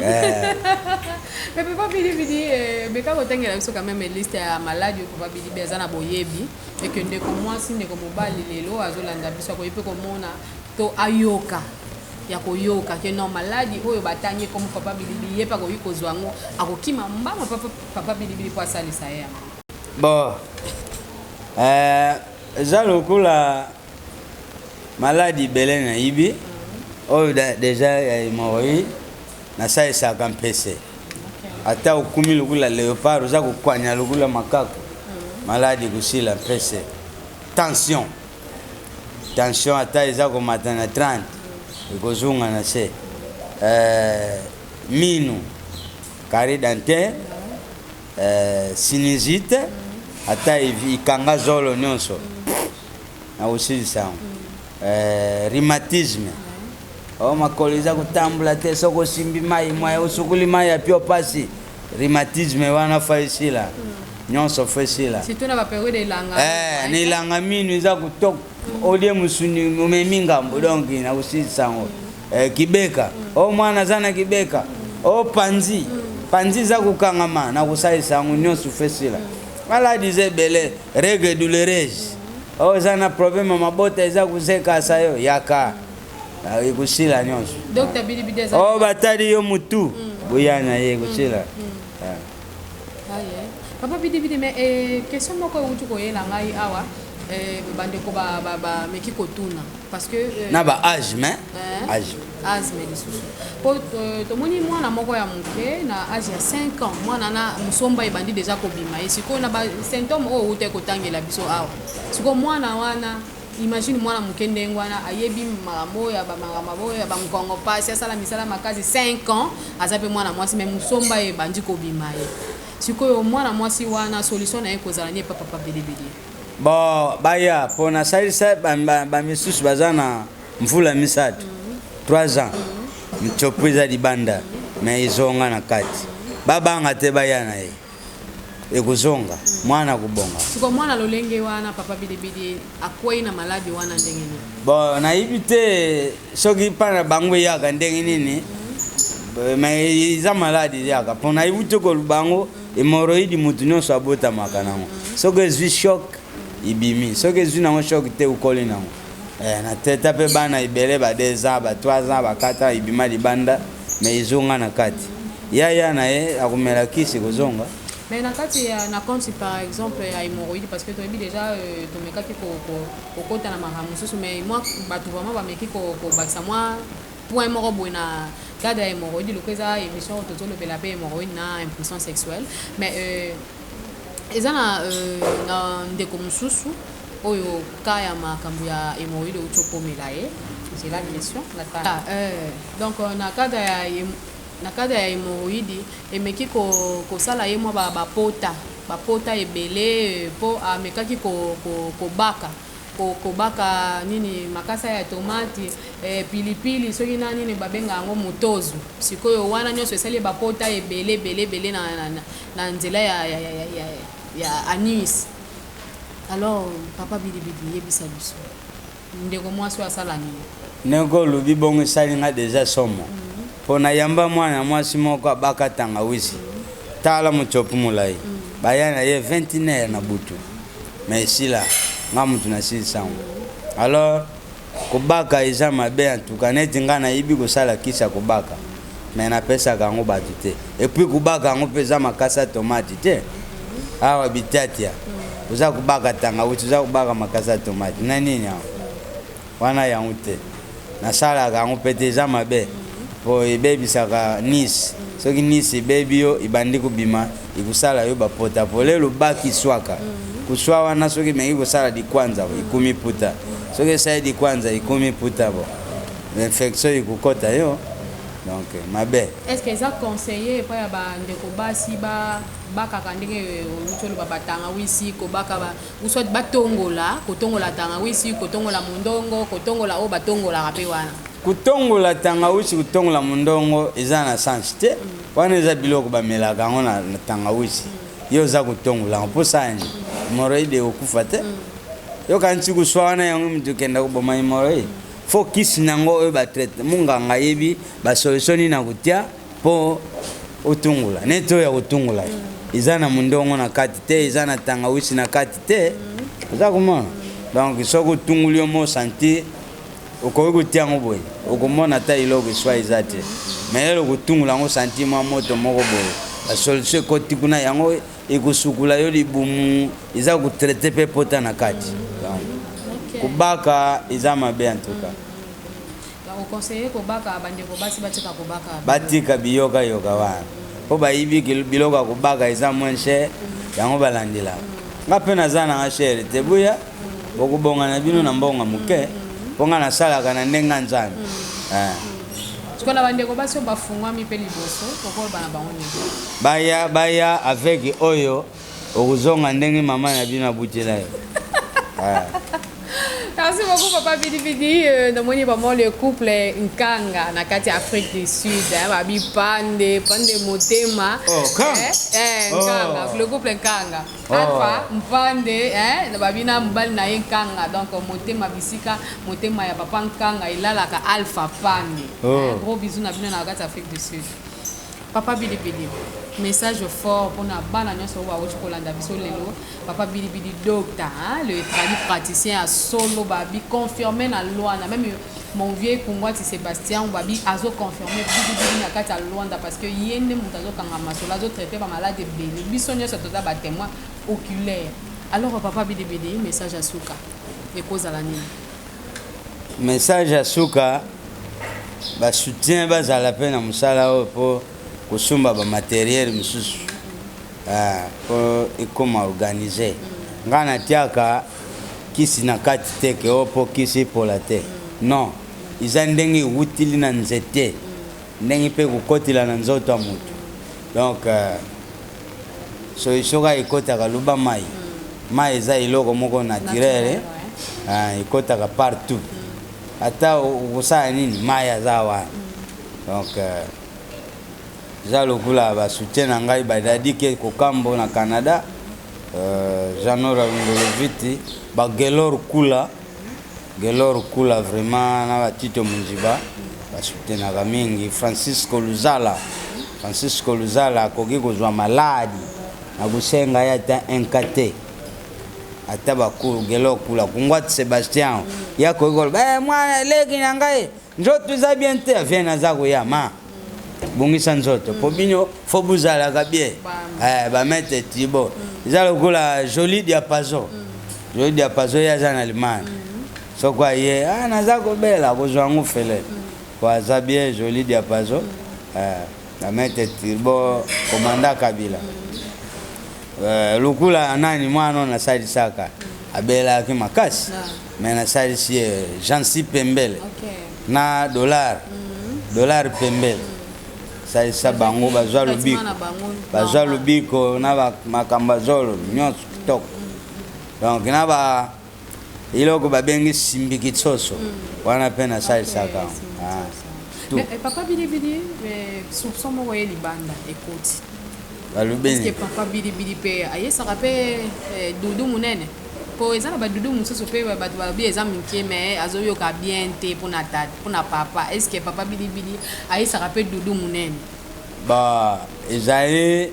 Speaker 6: Eh.
Speaker 2: Mais papa Bidi Bidi eh, beka kotangela biso quand même liste ya maladi oyo papa Bidi Bidi aza na boyebi et que ndeko mwasi ndeko mobali lelo azolanda biso akoki mpe komona to ayoka ya koyoka ke non maladi oyo batangi ekomi papa Bidi Bidi ye mpe akoki kozwa yango akokima mbango papa Papa Bidi Bidi mpo asalisa ye yango.
Speaker 6: Bon eh, eza lokola maladi ebele nayibi oyo deja ya hemorroïde nasalisaka mpese ata okumi lokola leopard oza kokwanya lokola makaku maladi kosila mpese tension tension ata eza komata na 30 ekozonga na se eh, minu carie dentaire eh, sinusite ata ikanga zolo nyonso nakosilisa yango eh, rhumatisme o oh, makolo eza kotambola te soki osimbi mai mai osukuli mai ya pio pasi rhumatisme wana fa esila nyonso fo esila
Speaker 2: eh,
Speaker 6: na elanga minu eza kotok olie mosuni omemi ngambo donk nakosilisa yango Eh, kibeka o oh, mwana aza na kibeka o oh, panzi panzi eza kokangama na kosalisa yango nyonso fesila maladi eza ebele regle douloureuse oyo oh, eza na problème ya mabota eza kozekasa yo yaka ah, ekosila nyonso oyo batali yo motu boya na ye ekosila mm.
Speaker 2: ah. Papa Bidi Bidi, mais eh, question moko euti koyela ngai awa eh, bandeko bameki kotuna parce que
Speaker 6: euh, na ba âge mais
Speaker 2: hein?
Speaker 6: âge
Speaker 2: asthme lisusu po euh, tomoni mwana moko ya moke na âge ya 5 ans mwana na mosomba ebandi deja kobima ye sikoyo na ba symptôme oyo outa kotangela biso awa sikoyo mwana wana Imagine mwana moke ndenge wana ayebi makambo oyo ya bamakambo oyo ya bankongo mpasi, asala misala makasi 5 ans, aza mpe mwana mwasi, mais mosomba ye ebandi kobima ye. Sikoyo mwana mwasi wana, solution na ye kozala nini epa papa Bidibidi?
Speaker 6: Bon, baya mpo nasalisa bamisusu baza na mvula misato, 3 ans, mutsopo eza libanda mais ezonga na kati. Babanga te, baya na ye, ekozonga, mwana kobonga.
Speaker 2: Sikoyo mwana lolenge wana, papa Bidibidi, akwei na maladi wana ndenge nini?
Speaker 6: Bon, nayebi te soki mpa na bango eyaka ndenge nini, mais eza maladi eyaka mpo nayebi te koloba yango. Hémorroïde, motu nyonso abotamaka nango. Soki ezwi choc, ebimi. Soki ezwi nango choc te, okoli nango. Na teta mpe bana ebele ba 2 ans, ba 3 ans, ba 4 ans, ebima libanda mais ezonga na kati. Yaya na ye akomela kisi, kozonga.
Speaker 2: Mais na kati ya na compte, par exemple, ya hémorroïde, parce que toyebi déjà, tomekaki kokota na makambo mosusu, mais mwa bato vraiment bameki kobakisa mwa point moko boye na cadre ya hémorroïde. Loko eza émission oyo tozolobela mpe hémorroïde na impuissance sexuelle, mais eza na ndeko mosusu oyo ka ya makambo ya hémorroïde outi okomela ye. C'est la question. Ah, donc na cadre ya hémorroïde, emeki kosala ye mwa bapota, bapota ebele, mpo amekaki kobaka kobaka nini, makasa ya tomate, pilipili, soki na nini babenga yango motozo. Sikoyo wana nyonso esali bapota ebele ebele ebele na nzela ya anus. Alors papa Bidibidi, yebisa biso, ndeko mwasi oyo asala nini?
Speaker 6: Ndenge olobi bongo, esali nga déjà somo, mpo nayamba mwana mwasi moko abaka tangawisi. Tala motsopu molai, baya na ye 21 heure na butu, mais esila nga mutu nasilisango. Alors kobaka eza mabe. En tout cas, neti nga nayebi kosala kisi ya kobaka, mais napesaka yango bato te. Et puis kobaka yango mpe eza makasa ya tomate te. Awa bitiatia, oza kobaka tangawisi, oza kobaka makasa ya tomate na nini awa wana, yango te nasalaka yango mpe te. Eza mabe mpo ebebisaka anus. Soki anus ebebi yo, ebandi kobima, ekosala yo bapota. Po lelo baki swaka kuswa wana, soki emengi kosala likwanza, ekomi puta. Soki esali likwanza, ekomi puta, bo infection ekokɔta yo. Donc mabe.
Speaker 2: Est ce que eza conseillé epai ya bandeko basi bakaka ndenge outi oloba, batangawisi, kobaka ou soit batongola, kotongola tangawisi, kotongola mondongo, kotongola oyo batongolaka mpe wana?
Speaker 6: Kotongola tangawisi, kotongola mondongo eza na sens te. Wana eza biloko bamelaka yango na tangawisi. Yo oza kotongola yango mpo sani hémorroïde ekokufa te. Yoka nti kuswa wana, yango mutu ekenda koboma hémorroïde. Faut kisi nango oyo batraite, munganga ayebi basolution nini na kotia mpo otungola. Neti oyo ya kotungola eza na mondongo na kati te, eza na tangawisi na kati te, oza komona. Donc soki otungoli yo mo sentir, okoki kotia yango boye, okomona ata eloko eswa eza te. Mais lelo kotungula yango, sentir mwa moto moko boye, basolution ekoti kuna, yango ekosukula yo libumu, eza kotraiter mpe pota na kati. Donc kobaka eza mabe en tout cas.
Speaker 2: Oconseiller kobaka, bandeko basi batika kobaka?
Speaker 6: Batika biyokayoka wana, mpo bayibi biloko ya kobaka eza moins cher, yango balandelaka. Nga mpe naza nanga cher te, buya bokobonga na bino na mbongo moke, mpo nga nasalaka na ndenge ya Nzambe.
Speaker 2: Sikoyo na bandeko basi oyo bafungwami mpe liboso, okoloba na bango nini?
Speaker 6: Baya, baya avec oyo okozonga ndenge mama na bino abutela yo.
Speaker 2: Merci beaucoup, papa Bidi Bidi. Namoni vraiment le couple Nkanga na kati Afrique du Sud, hein, babi pande pande motema.
Speaker 6: Oh, Nkanga.
Speaker 2: Eh, Nkanga,
Speaker 6: Oh.
Speaker 2: le couple Nkanga.
Speaker 6: Oh.
Speaker 2: Alpha Mpande, hein, babi na mobali na ye Nkanga. Donc motema bisika motema ya papa Nkanga elalaka Alpha Pande.
Speaker 6: Oh.
Speaker 2: Hein, gros bisous na bino na kati Afrique du Sud. Papa Bidi Bidi, message fort mpona bana nyonso oyo bawuti kolanda biso lelo. Papa Bidi Bidi docteur, hein, le tradipraticien ya solo, babi confirmé na Luanda. Même mon vieux Kungwati Sébastien, babi azo confirmé Bidi Bidi na kati ya Luanda, parce que ye nde moto azokanga masolo, azotraiter bamalade ebele. Biso nyonso toza batémoin oculaire. Alors papa Bidi Bidi, message ya suka ekozala nini?
Speaker 6: Message ya suka, basoutien bazala mpe na mosala oyo mpo kosomba bamatériel mosusu, mpo ekoma organisé. Ngai natiaka. kisi na kati te ke o po kisi epola te. Non, eza ndenge ewutili na nzete, ndenge pe ekokotela na nzoto ya moto. Donc solution kaka ekotaka loba mayi. Mayi eza eloko moko naturel, ekotaka partout. Ata okosala nini, mayi aza wana. Donc eza lokola ba soutien na ngai ba Dady ke Kokambo na Canada. Jeannot Ravindolo-Viti, ba Guelor Kula, Guelor Kula vraiment na ba Tito Munjiba ba soutenaka mingi. Francisco Luzala, Francisco Luzala akoki kozwa maladi na kosenga ye ata un cas te, ata ba cours Guelor Kula, Kungwat Sebastian ye akoki koloba eh, mwana leki na ngai nzoto eza bien te, avie naza koya ma bongisa nzoto po bino fo bozalaka bien. Ba maître Thibaut eza lokola joli diapason, joli diapason ye aza na Allemagne, soko aye ah, naza kobela kozwa yango fele po aza bien joli diapason. Ba maître Thibaut commandant Kabila lokola nani mwana oyo nasalisaka abelaki makasi mais nasalisi ye Jansi Pembele na dollar dollar Pembele salisa bango bazwa lobiko, bazwa lobiko na makambo ya zolo nyonso kitoko. Donc na ba eloko babengi simbiki tsoso wana mpe nasalisaka.
Speaker 2: Papa Bilibili, soupçon moko ye libanda ekoti.
Speaker 6: Balobi
Speaker 2: Est-ce que Papa Bilibili mpe ayesaka mpe dudu monene? Po eza na badudu mosusu mpe bato balobi eza mike mais azoyoka bien te mpona tata, mpona papa. Est-ce que Papa Bilibili ayesaka mpe dudu monene?
Speaker 6: Ba ezali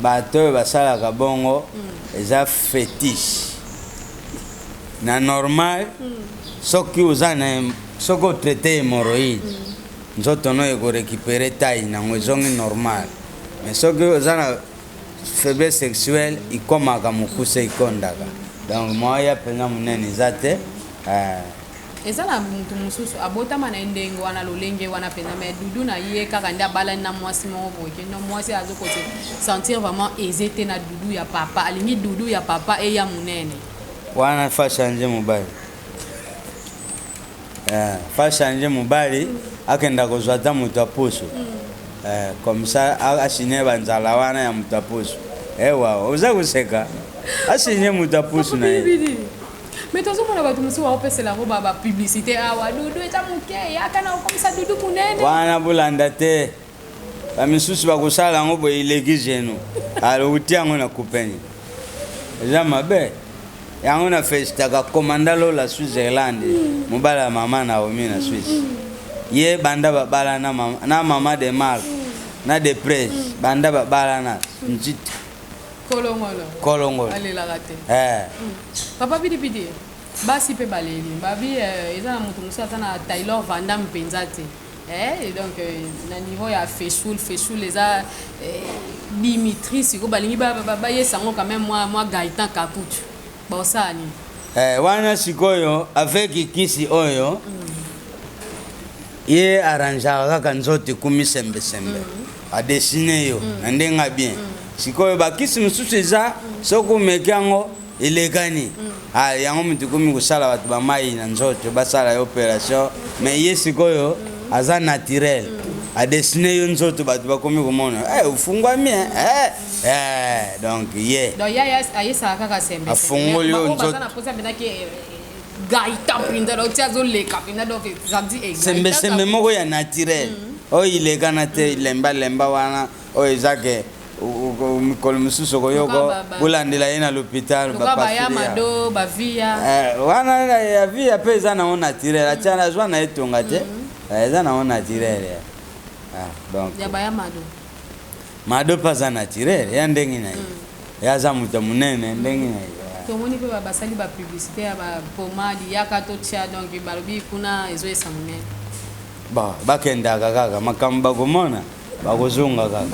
Speaker 6: bato oyo basalaka bongo, eza fétiche. Na normal, soki oza na, soki otraite hémorroïde, nzoto no ekorécupere taille nango, ezongi normal. Mais soki oza na faiblesse sexuelle, ikomaka mokuse, ikondaka. Donc moya mpenza monene eza te.
Speaker 2: Eza na mutu mosusu abotama na ye ndenge wana, lolenge wana mpenza, mais dudu na ye kaka nde abalani na mwasi moko boye ke no mwasi azokose sentir vraiment aise te na dudu ya papa, alingi dudu ya papa eya monene.
Speaker 6: Wana fa change mobali, fa change mobali, akenda kozwa ata moto ya poso, comme ça asigne banzala wana ya moto ya poso. Ewa oza koseka, asigne moto ya poso na ye.
Speaker 2: Mais tozomona bato mosusu baopesela yango bapublicité awa, dudu eza moke, yaka na okomisa dudu monene.
Speaker 6: Wana bolanda te, bamisusu bakosala yango boye, eleki genou, alokuti yango na kupeni, eza mabe. Yango na félicitaka commanda Lola Switzerland, mobali ya mama Naomi na Suisse. Ye banda babala na mama, na mama de Mark na de Presse, banda babalana nzito.
Speaker 2: Kolongolo.
Speaker 6: Kolongolo.
Speaker 2: Alelaka te. Papa Pidipidi, basi mpe baleli babi eza na moto mosusu aza na Taylor Vandam mpenza te. Et donc na niveau ya fesoul fesoul eza Dimitri, sikoyo balingi bayesa yango quand même mwa Gaëtan Kakutu, baosala nini?
Speaker 6: Wana sikoyo avec kisi oyo ye arrangeaka kaka nzoto ekumi sembesembe, adessine yo na ndenge ya bien. Sikoyo bakisi mosusu eza soki omeki yango elekani. Ah, yango moto ekomi kosala bato bamai na nzoto, basala ye opération. Mais ye sikoyo aza naturel, adessine yo nzoto, bato bakomi komona ofungwami donc ye
Speaker 2: Donc ye ayesaka kaka sembe.
Speaker 6: Afungoli yo nzoto.
Speaker 2: Baza na posa mpenzaki Gaëtan mpenza, donc ti azoleka mpenza, donc ezali
Speaker 6: sembesembe moko ya naturel oyo ilekana te, lembalemba wana oyo eza ke mikolo mosusu okoyoko bolandela ye na l'hôpital.
Speaker 2: Baya Mado, bavia.
Speaker 6: Wana ya via mpe eza nango naturel, atia azwa na ye tonga te, eza nango naturel. Donc
Speaker 2: ya baya Mado.
Speaker 6: Mado mpe aza naturel ya ndenge na ye, ye aza moto ya monene ndenge na ye.
Speaker 2: Tomoni mpe basali bapublicité ya bapomade yaka totia, donc balobi kuna ezoyesa monene.
Speaker 6: Bon, bakendaka kaka makambo bakomona, bakozonga kaka.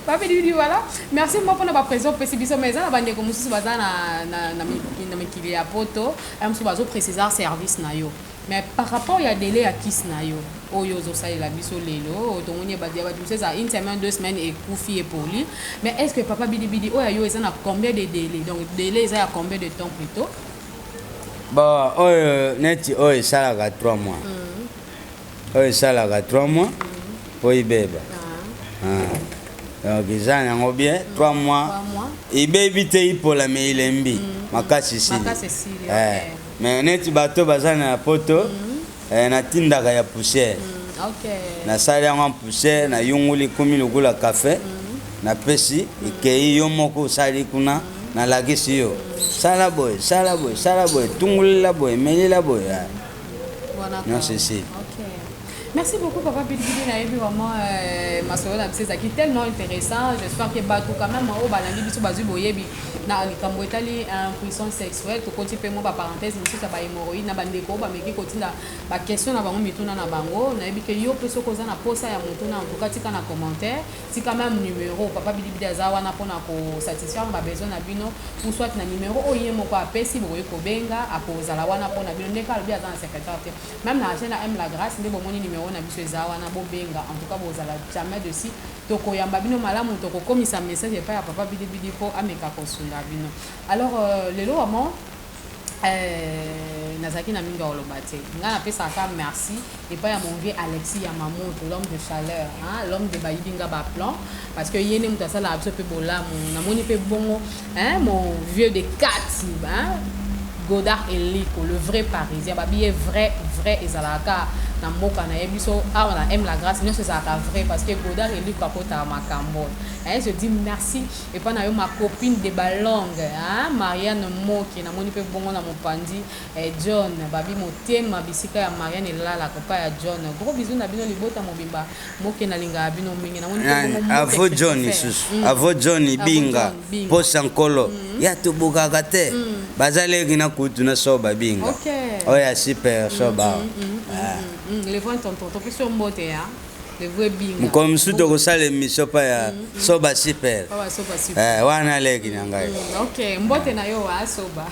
Speaker 2: Papi Didi, voilà. Merci moi pour la présence opesi biso mais eza na bandeko mosusu baza na mikili ya poto, ya mosusu bazo préciser service na yo. Mais par rapport ya délai ya kisi na yo oyo ozosalela biso lelo, tomoni ya bato mosusu eza une semaine, 2 semaines, ekufi, epoli. Mais est ce que Papa Bidibidi, oyo ya yo eza na combien de délai? Donc délai eza ya combien de temps plutôt?
Speaker 6: Bon, oyo neti oyo esalaka 3 mois, oyo esalaka 3 mois mpo ibeba. Ah. Donc eza yango bien 3 mois.
Speaker 2: 3 mois.
Speaker 6: Ibebi te, ipola, me ilembi makasi, esili.
Speaker 2: Makasi esili.
Speaker 6: Mais neti bato baza na poto, natindaka ya poussière. Nasali yango en poussière, nayunguli, komi lokola café, napesi ekei. Yo moko osali kuna, nalakisi yo: sala boye, sala boye, sala boye, tungulela boye, melela boye, ah.
Speaker 2: Voilà.
Speaker 6: Nyonso esili.
Speaker 2: Ok. Merci beaucoup, Papa Bidibidi. Nayebi vraiment masolo na biso ezalaki tellement intéressant. J'espère que bato quand même oyo balandi biso bazwi boyebi na likambo etali impuissance sexuelle. Tokoti mpe mwa baparenthèse mosusu ya bahémorroïde na bandeko oyo bameki kotinda baquestion na bango, mituna na bango. Nayebi ke yo mpe soki oza na posa ya motuna, en tout cas tika na commentaire, tika même numéro. Papa Bidibidi aza wana mpona kosatisfaire babesoin na bino, ou soit na numéro oyo ye moko apesi, bokoki kobenga, akozala wana mpona bino. Ndenge alobi, aza na secrétaire te. Même na chaîne M La Grâce nde bomoni numéro na biso eza wana, bobenga. En tout cas bozala jamais déçus, tokoyamba bino malamu, tokokomisa message epai ya Papa Bidibidi mpo ameka kosunga bino. Alors lelo vraiment nazalaki na mingi ya koloba te. Ngai napesaka merci epai ya mon vieux Alexis Yamamoto, l'homme de chaleur, hein, l'homme de bayibi nga baplan, parce que ye nde moto asalaka biso mpe bolamu. Namoni mpe bongo, hein, mon vieux de kati, hein, Godard Eliko, le vrai Parisien. Babi ye vrai vrai ezalaka na mboka na ye. Biso awa na M La Grâce nyonso ezalaka vrai, parce que Godard Eliko akotaka makambo, hein. Je dis merci epai na yo, ma copine de balongue, hein, Marianne Moki. Namoni mpe bongo na mopanzi John babi motema bisika ya Marianne elalaka epai ya John. Gros bisou na bino libota mobimba Moke, nalingaka bino mingi. Namoni mpe bongo Moke
Speaker 6: Avo John.
Speaker 2: Christopher.
Speaker 6: Lisusu avo John Binga.
Speaker 2: John Binga.
Speaker 6: Posa nkolo ya tobukaka te, baza leki na kutu na so babinga. Oyo ya super so bawa.
Speaker 2: Le vrai tonton, topesi yo mbote ya le vrai Binga.
Speaker 6: Mokolo mosusu tokosala émission pa ya soba super.
Speaker 2: Papa soba super.
Speaker 6: Wana leki na ngai.
Speaker 2: Ok, mbote na yo asoba.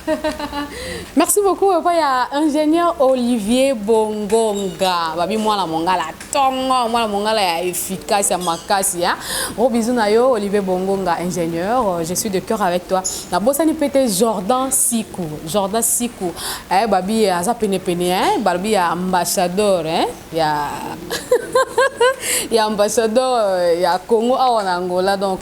Speaker 2: Merci beaucoup epai ya ingénieur Olivier Bongonga. Babi mwana mongala tongo, mwana mongala ya efficace ya makasi ya. Gros bisous na yo Olivier Bongonga ingénieur, je suis de cœur avec toi. Nabosani pete Jordan Siku. Jordan Siku. Eh babi aza pene pene, hein, babi ya ambassadeur, hein, ya ambassadeur ya Congo awa na Angola. Donc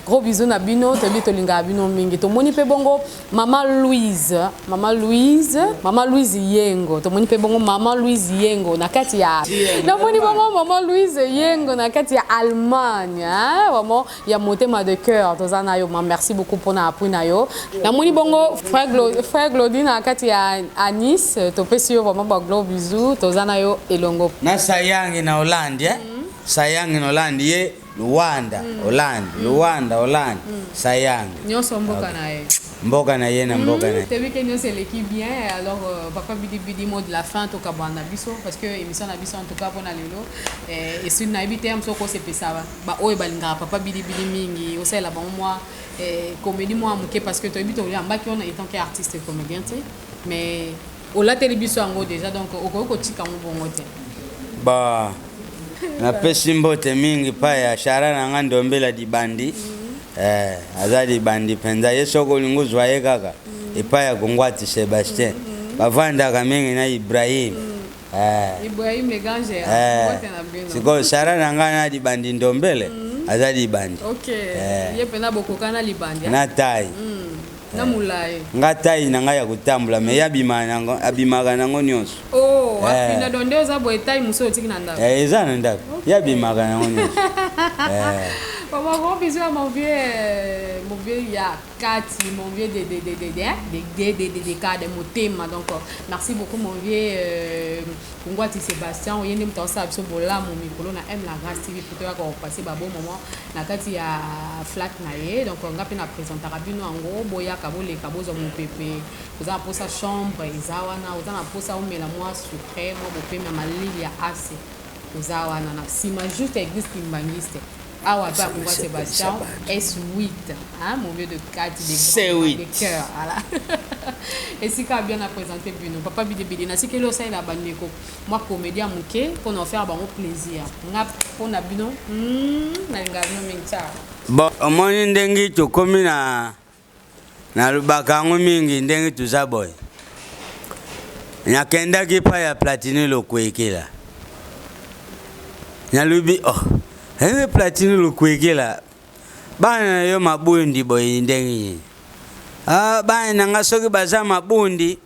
Speaker 2: gros bisous na bino, toyebi tolingaka bino mingi. Tomoni mpe bongo Mama Louise, Mama Louise, Mama Louise Yengo. Tomoni mpe bongo Mama Louise Yengo na kati ya, namoni bongo Mama Louise Yengo na kati ya Allemagne, hein? Vraiment ya motema de cœur, toza na yo ma. Merci beaucoup mpona appui na yo. Namoni bongo frère Glodine na kati ya Anis, topesi yo vraiment ba gros bisous, toza na yo elongo.
Speaker 6: Na Sayangi na Hollande, eh? Sayangi na Hollande, ye Luanda, Hollande, Luanda, Hollande, Sayangi.
Speaker 2: Nyonso mboka na ye.
Speaker 6: Mboka na ye na mboka na ye.
Speaker 2: Toyebi ke nyonso eleki bien. Alors Papa Bidibidi, mot de la fin, tokabwana na biso, parce que émission na biso en tout cas mpona lelo esili. Nayebi te ya mosu okosepesa baoyo balingaka Papa Bidibidi mingi, osalela bango mwa comédie mwa moke, parce que toyebi toyambaki wana étant que artiste comédien te, mais olateli biso yango déjà, donc okoki kotika yango bongo te.
Speaker 6: Ba napesi mbote mingi pa ya shara na nga Ndombela Libandi. Aza libandi mpenza ye. Soki olingi ozwa ye kaka epai ya Kongwati Sébastien, bavandaka mingi na Ibrahim.
Speaker 2: Ibrahim le grand gérant. Mbote na bino.
Speaker 6: Sikoyo shara na ngai na libandi Ndombele aza libandi.
Speaker 2: Ok. Ye mpena bokoka na libandi, ah?
Speaker 6: Na tai.
Speaker 2: Na molai.
Speaker 6: Nga tai na ngai ya kotambola, me ye abimaka nango nyonso.
Speaker 2: Oh, afina donc nde oza boye, tai mosusu otiki na ndako.
Speaker 6: Eza na ndako, ye abimaka nango nyonso.
Speaker 2: Bon, gros bisous à mon vieux, mon vieux ya Kati, mon vieux de de de de de de de de motema. Donc merci beaucoup mon vieux Kungwati Sébastien. Oyende moto asala biso bolamu mikolo na M La Grâce TV po toyaka kopase babon moment na kati ya flat na ye. Donc nga mpe na présentaka bino yango, boyaka, boleka, bozwa mopepe. Oza na mposa chambre, eza wana. Oza na mposa omela mwa sucré, mwa bopemi ya malili ya ase, oza wana na nsima juste église kimbangiste. Awa pa Congo Sébastien S8, hein, mon vieux de 4 de
Speaker 6: C8.
Speaker 2: de cœur, voilà. Esika bien à présenter bino. Papa Bide Bide na sikeli osalela bandeko mwa comédien moke mpona ofaire bango plaisir. Nga mpona bino, nalingaka bino mingi. Ciao.
Speaker 6: Bon, omoni ndenge tokomi na nalobaka yango mingi ndenge toza boye. Nakendaki epai ya Platini Lokwekela, nalobi oh, ene Platini Lokwekela, bana na yo mabundi boye ndenge nini? Ah, bana na nga soki baza mabundi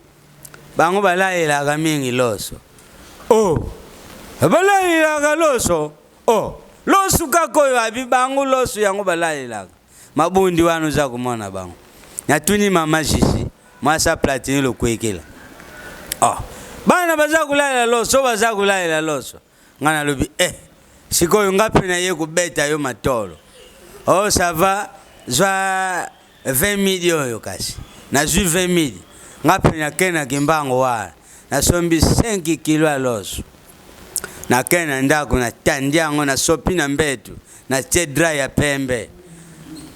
Speaker 6: bango balalelaka mingi loso. Oh, balalelaka loso. Oh, loso kaka oyo abi bango loso yango balalelaka mabundi wana oza komona bango. Natuni mama Gigi mwasi Platini Lokwekela, oh, bana baza kolalela loso, baza kolalela loso. Nga nalobi eh, sikoyo nga mpe naye kobeta yo matolo. Oh, ça va, zwa 20 mili oyo. Kasi nazwi 20 mili, nga mpe nakendaki mbango wana, nasombi 5 kilo ya loso. Nakei na ndako, natandi yango, nasopi na mbetu, natie drap ya pembe,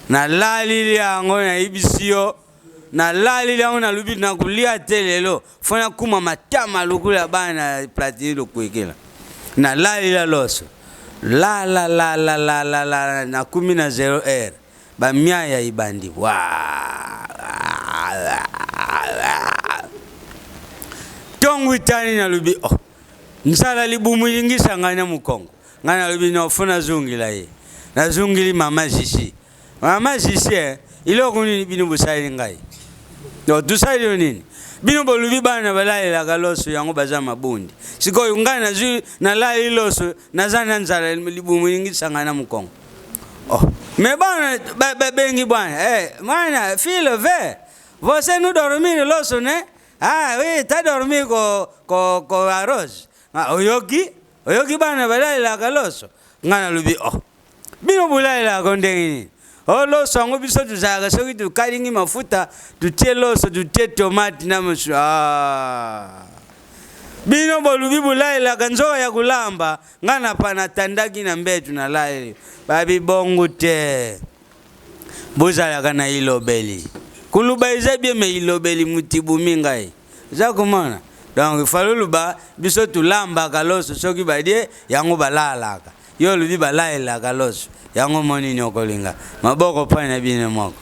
Speaker 6: nalalili yango. Nayebisi yo, nalalili yango, nalobi nakolia te lelo, fo nakuma matama lokola bana ya Platini Lokwekela. Nalalila loso, la la la la la la la, nakumi na 0 heure, bamiaya ibandi wa ntongo itani. Nalobi oh, nzala libumu elingisa ngai na mokongo. Ngai nalobi no, fo nazongela ye. Nazongeli mama Zizi. Mama Zizi, eh, eloko nini bino bosaleli ngai? Donc tosali yo nini? Bino bolobi bana balalelaka loso, yango baza mabundi. Sikoyo ngai nazwi, nalali loso, naza na nzala, libumu elingisa ngai na mokongo. Oh, mais bana babengi bwana, eh, mwana filho ve você não dormir loso, né? Ah oui, tá dormir ko arroz. Ah, oyoki, oyoki, bana balalelaka loso. Ngai nalobi oh, bino bolalelaka ndenge nini? O loso yango biso tozalaka soki tokalingi mafuta, tutie loso, tutie tomate na mosu. Ah. Bino bolubi bolalelaka nzoka ya kolamba. Ngai napa natandaki na mbetu, nalaleli. Babi bongo te, bozalaka na ilobeli. Koluba eza bien, mais ilobeli mutibumi ngai oza komona. Donc ifale oluba biso tolambaka loso, soki badie yango balalaka. Yo olobi balalelaka loso, yango monini okolinga maboko pai na bino moko.